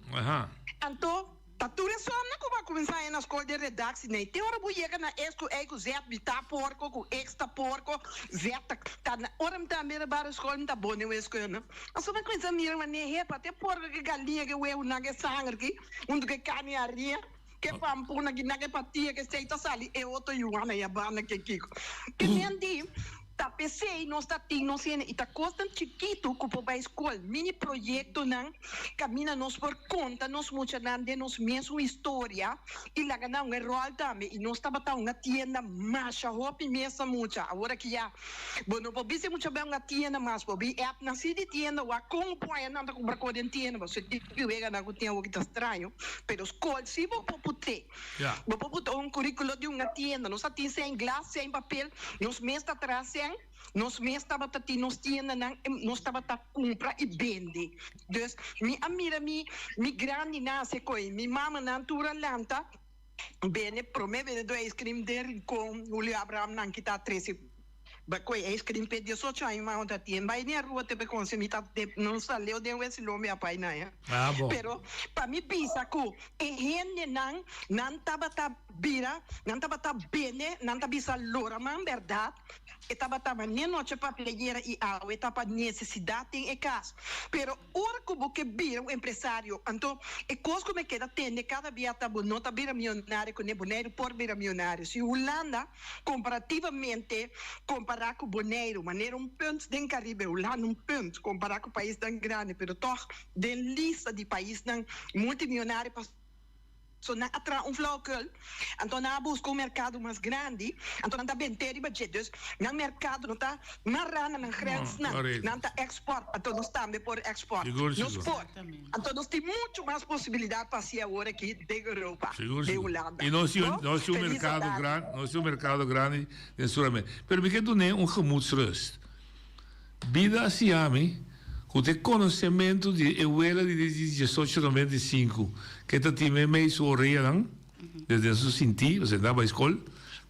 Anto, ta tur e somnan cu bo a cuminsa haña na scol den redactie nee. Te ora bo yega na S cu E cu Z, mitar porco cu X ta porco, Z ta, ta na, ora mi ta mira barrio scol mi ta bon den wiskunde. Pasobra mi a cuminsa mira manera, hepa, te porco ke galiña ke wehunan ke sanger ki, hunto ke carni haria, ke pampuna ki nan ke patia ke sei ta sali e otro yuana ya banda ke kiko. Ke men di. Ta p'esei nos ta tin nos hende i ta kosnan chikitu ku por bai skol, mini proyektonan kaminda nos por konta nos muchanan den nos mesun historia i laga nan un e ròl tambe. I nos tabata un atienda masha hopi mes na mucha. Awor aki ya bo no por bisa e mucha bai un atienda mas, bo bin app nan si di tienda wak kon bo por haña nan ta kumpra kos den tienda pasobra e tipo di weganan ku tin awor ki ta straño, pero skol si bo por put'é. Bo por buta un curriculo di un tienda. Nos a tin sen glas, sen papel. Nos mes ta traha sen. Nos mes tabata tin nos tiendanan. Nos tabata cumpra y bende. Dus mi a mira mi mi grandinan haci coy. Mi mamanan tur a lanta bende prome bende do ice cream den Rincon. Julio Abraham nan kita trece Bakoe ijs cream pe 18 aña ma ta tien bai ni Aruba te pe konse mi ta te no sa leu den Wesilon mi a bai na ya. Ah bon. Pero pa mi bisa ku e hendenan nan tabata bira nan tabata bende nan ta bisa lora man bèrdat e tabata mane noche papia ayera i awe ta pa nesesidat den e kas pero ora ku bo ke bira un empresario anto e kos ku mi keda tende kada bia ta bo no ta bira mionario kuné Boneiru por bira mionario si Hulanda Komparativamente, kompará ku Boneiru, manera un punt den Karibe, Hulanda un punt kompará ku paisnan grandi, pero tòg den lista di paisnan multimionario paso nan a traha un flauwekul, anto nan a buska un merkado mas grandi, anto nan ta bent'é riba dje. Dus nan merkado no ta mará na nan grensnan, nan ta èkspòrt, anto nos tambe por èkspòrt. Nos por. Anto nos tin mucho mas posibilidad pa haci awor aki den Europa, Sigur, den sigur. Hulanda. Y nos tin, No? nos tin un Feliz mercado atardi. gran, nos tin un mercado grandi den Suramérica. Pero mi ke dun'é un gemoedsrust. Bida a siña mi cu t'e conocemento di e wela di diesocho noventa y sinku ke ta tin meimei su oreanan, desde su sintí, pasobra e ta bai scol,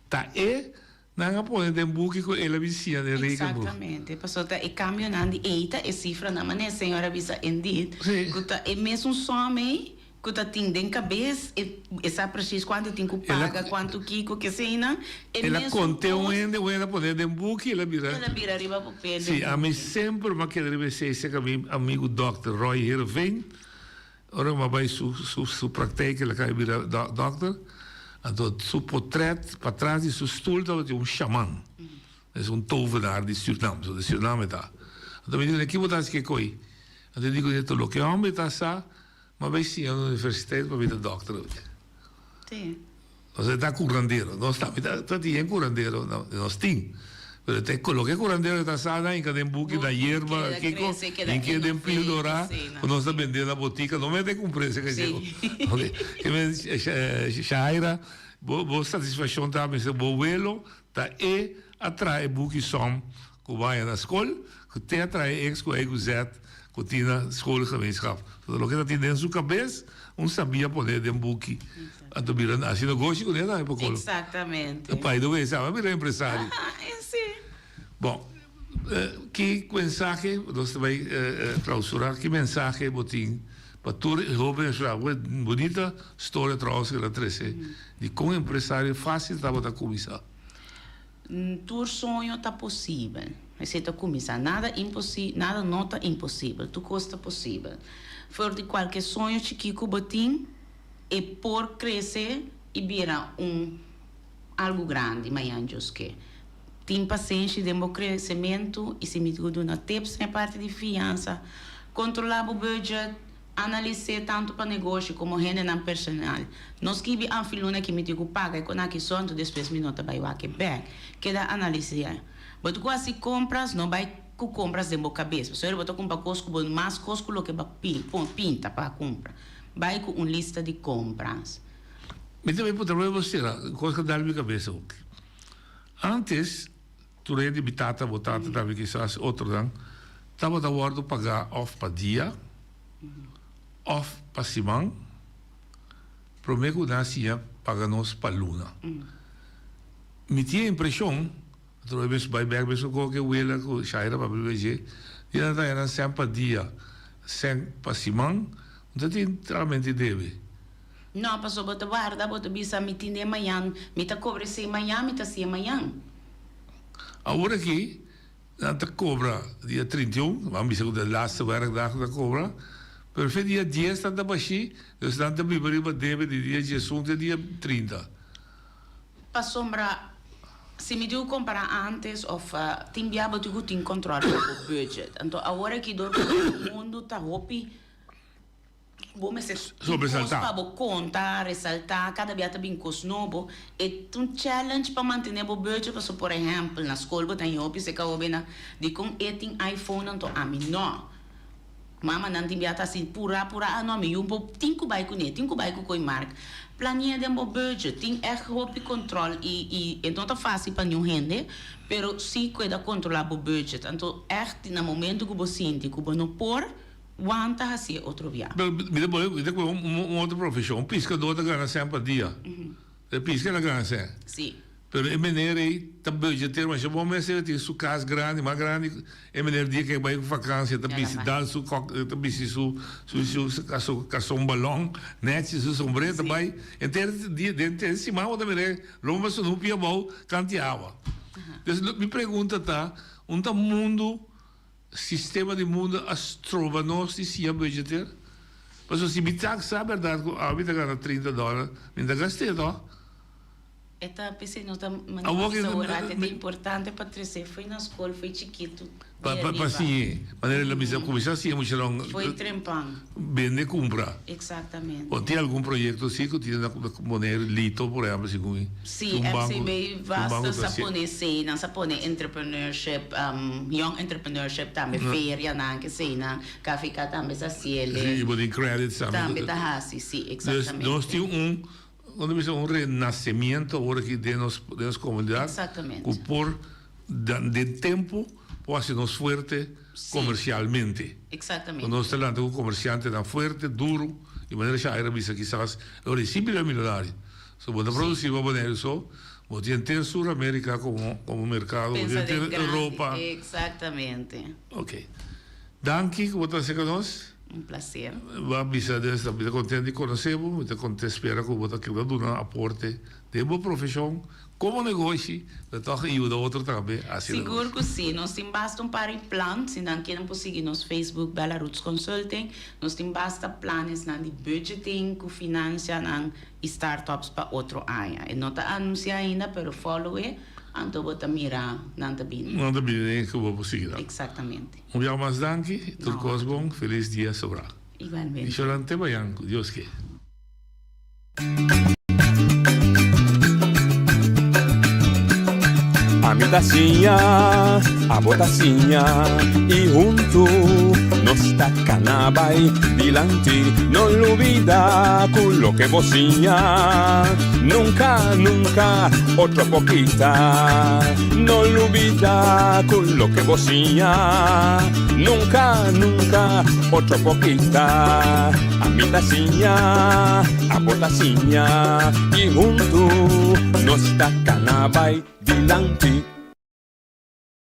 ta e Nan a pone den buki ku el a bin siña den Regenboog. Exactamente, pasobra ta e cambionan di ey ta e cifranan, manera e señor a bisa indeed, cu ta e mesun som ey cu ta tin den cabes, e e sa precies cuanto e tin cu paga, cuanto kico, keseynan, e El a mesun conte un cos. hende, un hende a pone den buki, el a bira. El a bira riba papel den Sí, ami buki. semper m'a keda riba esey, esey cu mi amigo dokter Roy Heerenveen. Ora mi a bai su su su praktijk el a kai bira dokter, anto su potret patras di su stul tabatin un shaman, es un tovenaar di Surnam, so di Surnam e ta. Anto mi di kuné, ki bo ta hasi ke koi? Anto e di kuné, ta loke homber ta sa, mi a bai siña na universiteit pa bira dokter oye. Sí. Nos e ta curandero, nos tambe ta ta tin curandero, nos tin. Pero te loke curandero ta sa nan hinca den buki na yerba kiko hinke den pildora cu nos ta bende na botica no mete cumpra ese cachi. Ok Shahaira bo bo satisfaccion ta mester bo welo ta e a traha e buki som cu bo haya na scol cu te a traha e ex cu e cu z cu tin na schoolgemeenschap. So loke ta tin den su cabes un sabia pone den buki. Anto bira hasi negoshi ku ne tambe pa kolo. Exactamente. By the way, sa bira empresario. Ah, si. Bon, ki mensahe nos ta bai clausura, ki mensahe bo tin pa tur e hoben esnan? Bunita storia trouwens ku el a trese di kon empresario facil tabata kuminsá. Tur soño ta posibel. Esei ta kuminsá. Nada imposi, nada no ta imposibel. Tur kos ta posibel. For di kualke soño chikí ku bo tin, e por krese i bira un algu grandi mañan Dios ke. Tin pasenshi den bo kresementu i si mi ku duna tips na e parti di fiansa, kontrolá bo budget, analis'é tantu pa negoshi komo hendenan personal. No skibi anfi luna ki mi tin ku paga e konaki so anto despues mi no ta bai wak e bèk. Keda analis'é. Bo ta ku hasi kompras, no bai ku kompras den bo kabes pasobra bo ta kumpra kos ku bo mas kos ku loke bo a pinta pa kumpra. Bai ku un lista di kompras. Mi ta bai puntra bo sera kos ka dal mi kabesa oki. Antes tur hende mi tata bo tata tambe kisas otronan tabata wordo paga of pa dia of pa siman prome ku nan a siña paga nos pa luna. Mi tin e impreshon. Atrobe mes bai bek mes ku ke wela ku Shaira papia riba dje, di nan ta haña nan sèn pa dia, sèn pa siman, no ta tin tramente debe. No, pasobra bo ta warda, bo ta bisa mi tin den mañan, mi ta kobra esei mañan, mi ta hasié mañan. Awor aki nan ta kobra dia 31, ban bisa ku ta laatste werkdag nan ta kobra, pero fe dia dies nan ta bashí, dus nan ta biba riba debe di dia diesun te dia 30. Pasobra si mi diu compara antes of tin bia bo tin cu tin control riba bo budget. Anto awor aki dor cu e mundo ta hopi bo mester tin cos pa bo conta, resalta, cada bia ta bin cos nobo. E ta un challenge pa mantene bo budget pasobra por ehempel na scol bo ta haña hopi seca hobennan dicon e tin iPhone anto ami no. Mamanan tin bia ta hasi purá purá, ah no mi yu bo tin ku bai kuné, tin ku bai ku koi mark. Planié den bo budget, tin ègt hopi kontròl i i e no ta fásil pa niun hende, pero sí kueda kontrolá bo budget. Anto ègt na momento ku bo sinti ku bo no por, wanta hasié otro bia. Pero mi ta pone, mi ta kohe un otro profeshon, un piskadó ta gana sèn pa dia. E piska ta gana sèn. Sí. Pero e meneer ei ta budgeteer masha bon mes e tin su cas grandi mas grandi e meneer dia ke bai ku vakansia ta bisti dal su kok ta bisti su su su karson balon nechi su sombrero ta bai enter dia den den siman bo ta mira e lomba su nupia abou kanti awa dus mi pregunta ta un ta mundu sistema di mundu a stroba nos di siña budgeteer pasobra si mi taxa berdad ku ami ta gana 30 dollar mi ta gast'e toh. E ta p'esei nos ta manera pa bisa ora te ta importante pa trese fo'i na skol fo'i chikitu di ariba. Pa siñ'é, manera el a bisa kuminsá siña muchanan. Fo'i trempan. Bende kumpra. Eksaktamente. Bo tin algun proyekto si ku tin na Bonaire, Lito por ehèmpel segun mi. Si, FCB basta sa pone esei, nan sa pone entrepreneurship, young entrepreneurship tambe, ferianan keseinan, KVK tambe sa hasiel. Si, i bo tin credits tambe. Tambe ta hasi, si, eksaktamente. Dus nos tin un. Nos ta bisa un renacimiento awor aki den nos den nos comunidad cu por den tempo por haci nos fuerte comercialmente. Exactamente. Nos ta lanta cu comerciantenan fuerte, duro, di manera Shaira a bisa kisas e ora si bira milonario. So bo ta produci pa Bonaire so, bo tin henter Sur America como como mercado, bo tin henter Europa. Exactamente. Ok. Danki cu bo ta acerca nos. Un placer. Bo a bisa des ta mi ta content di conoce bo, mi ta content spera cu bo ta keda duna aporte den bo profesion como negoshi, pero toch yuda otro tambe haci negoshi. Sigur cu si, nos tin basta un par di plan, si nan kier nan por sigui nos Facebook Bella Roots Consulting, nos tin basta planesnan di budgeting cu financianan y startups pa otro aña. E no ta anuncia ainda pero follow e anto bo ta mira nan ta bini. Nan ta bini den cu bo por sigui nan. Exactamente. Un biaha mas danki, tur kos bon, felis dia sobrá. Igualmente. I shoran te mañan ku Dios ke. Ami ta siña, abo ta siña i huntu nos ta kana bai dilanti. No lubida ku loke bo siña nunka, nunka otro por kita. No lubida ku loke bo siña nunka, nunka otro por kita. Ami ta siña, abo ta siña i huntu nos ta kana bai dilanti.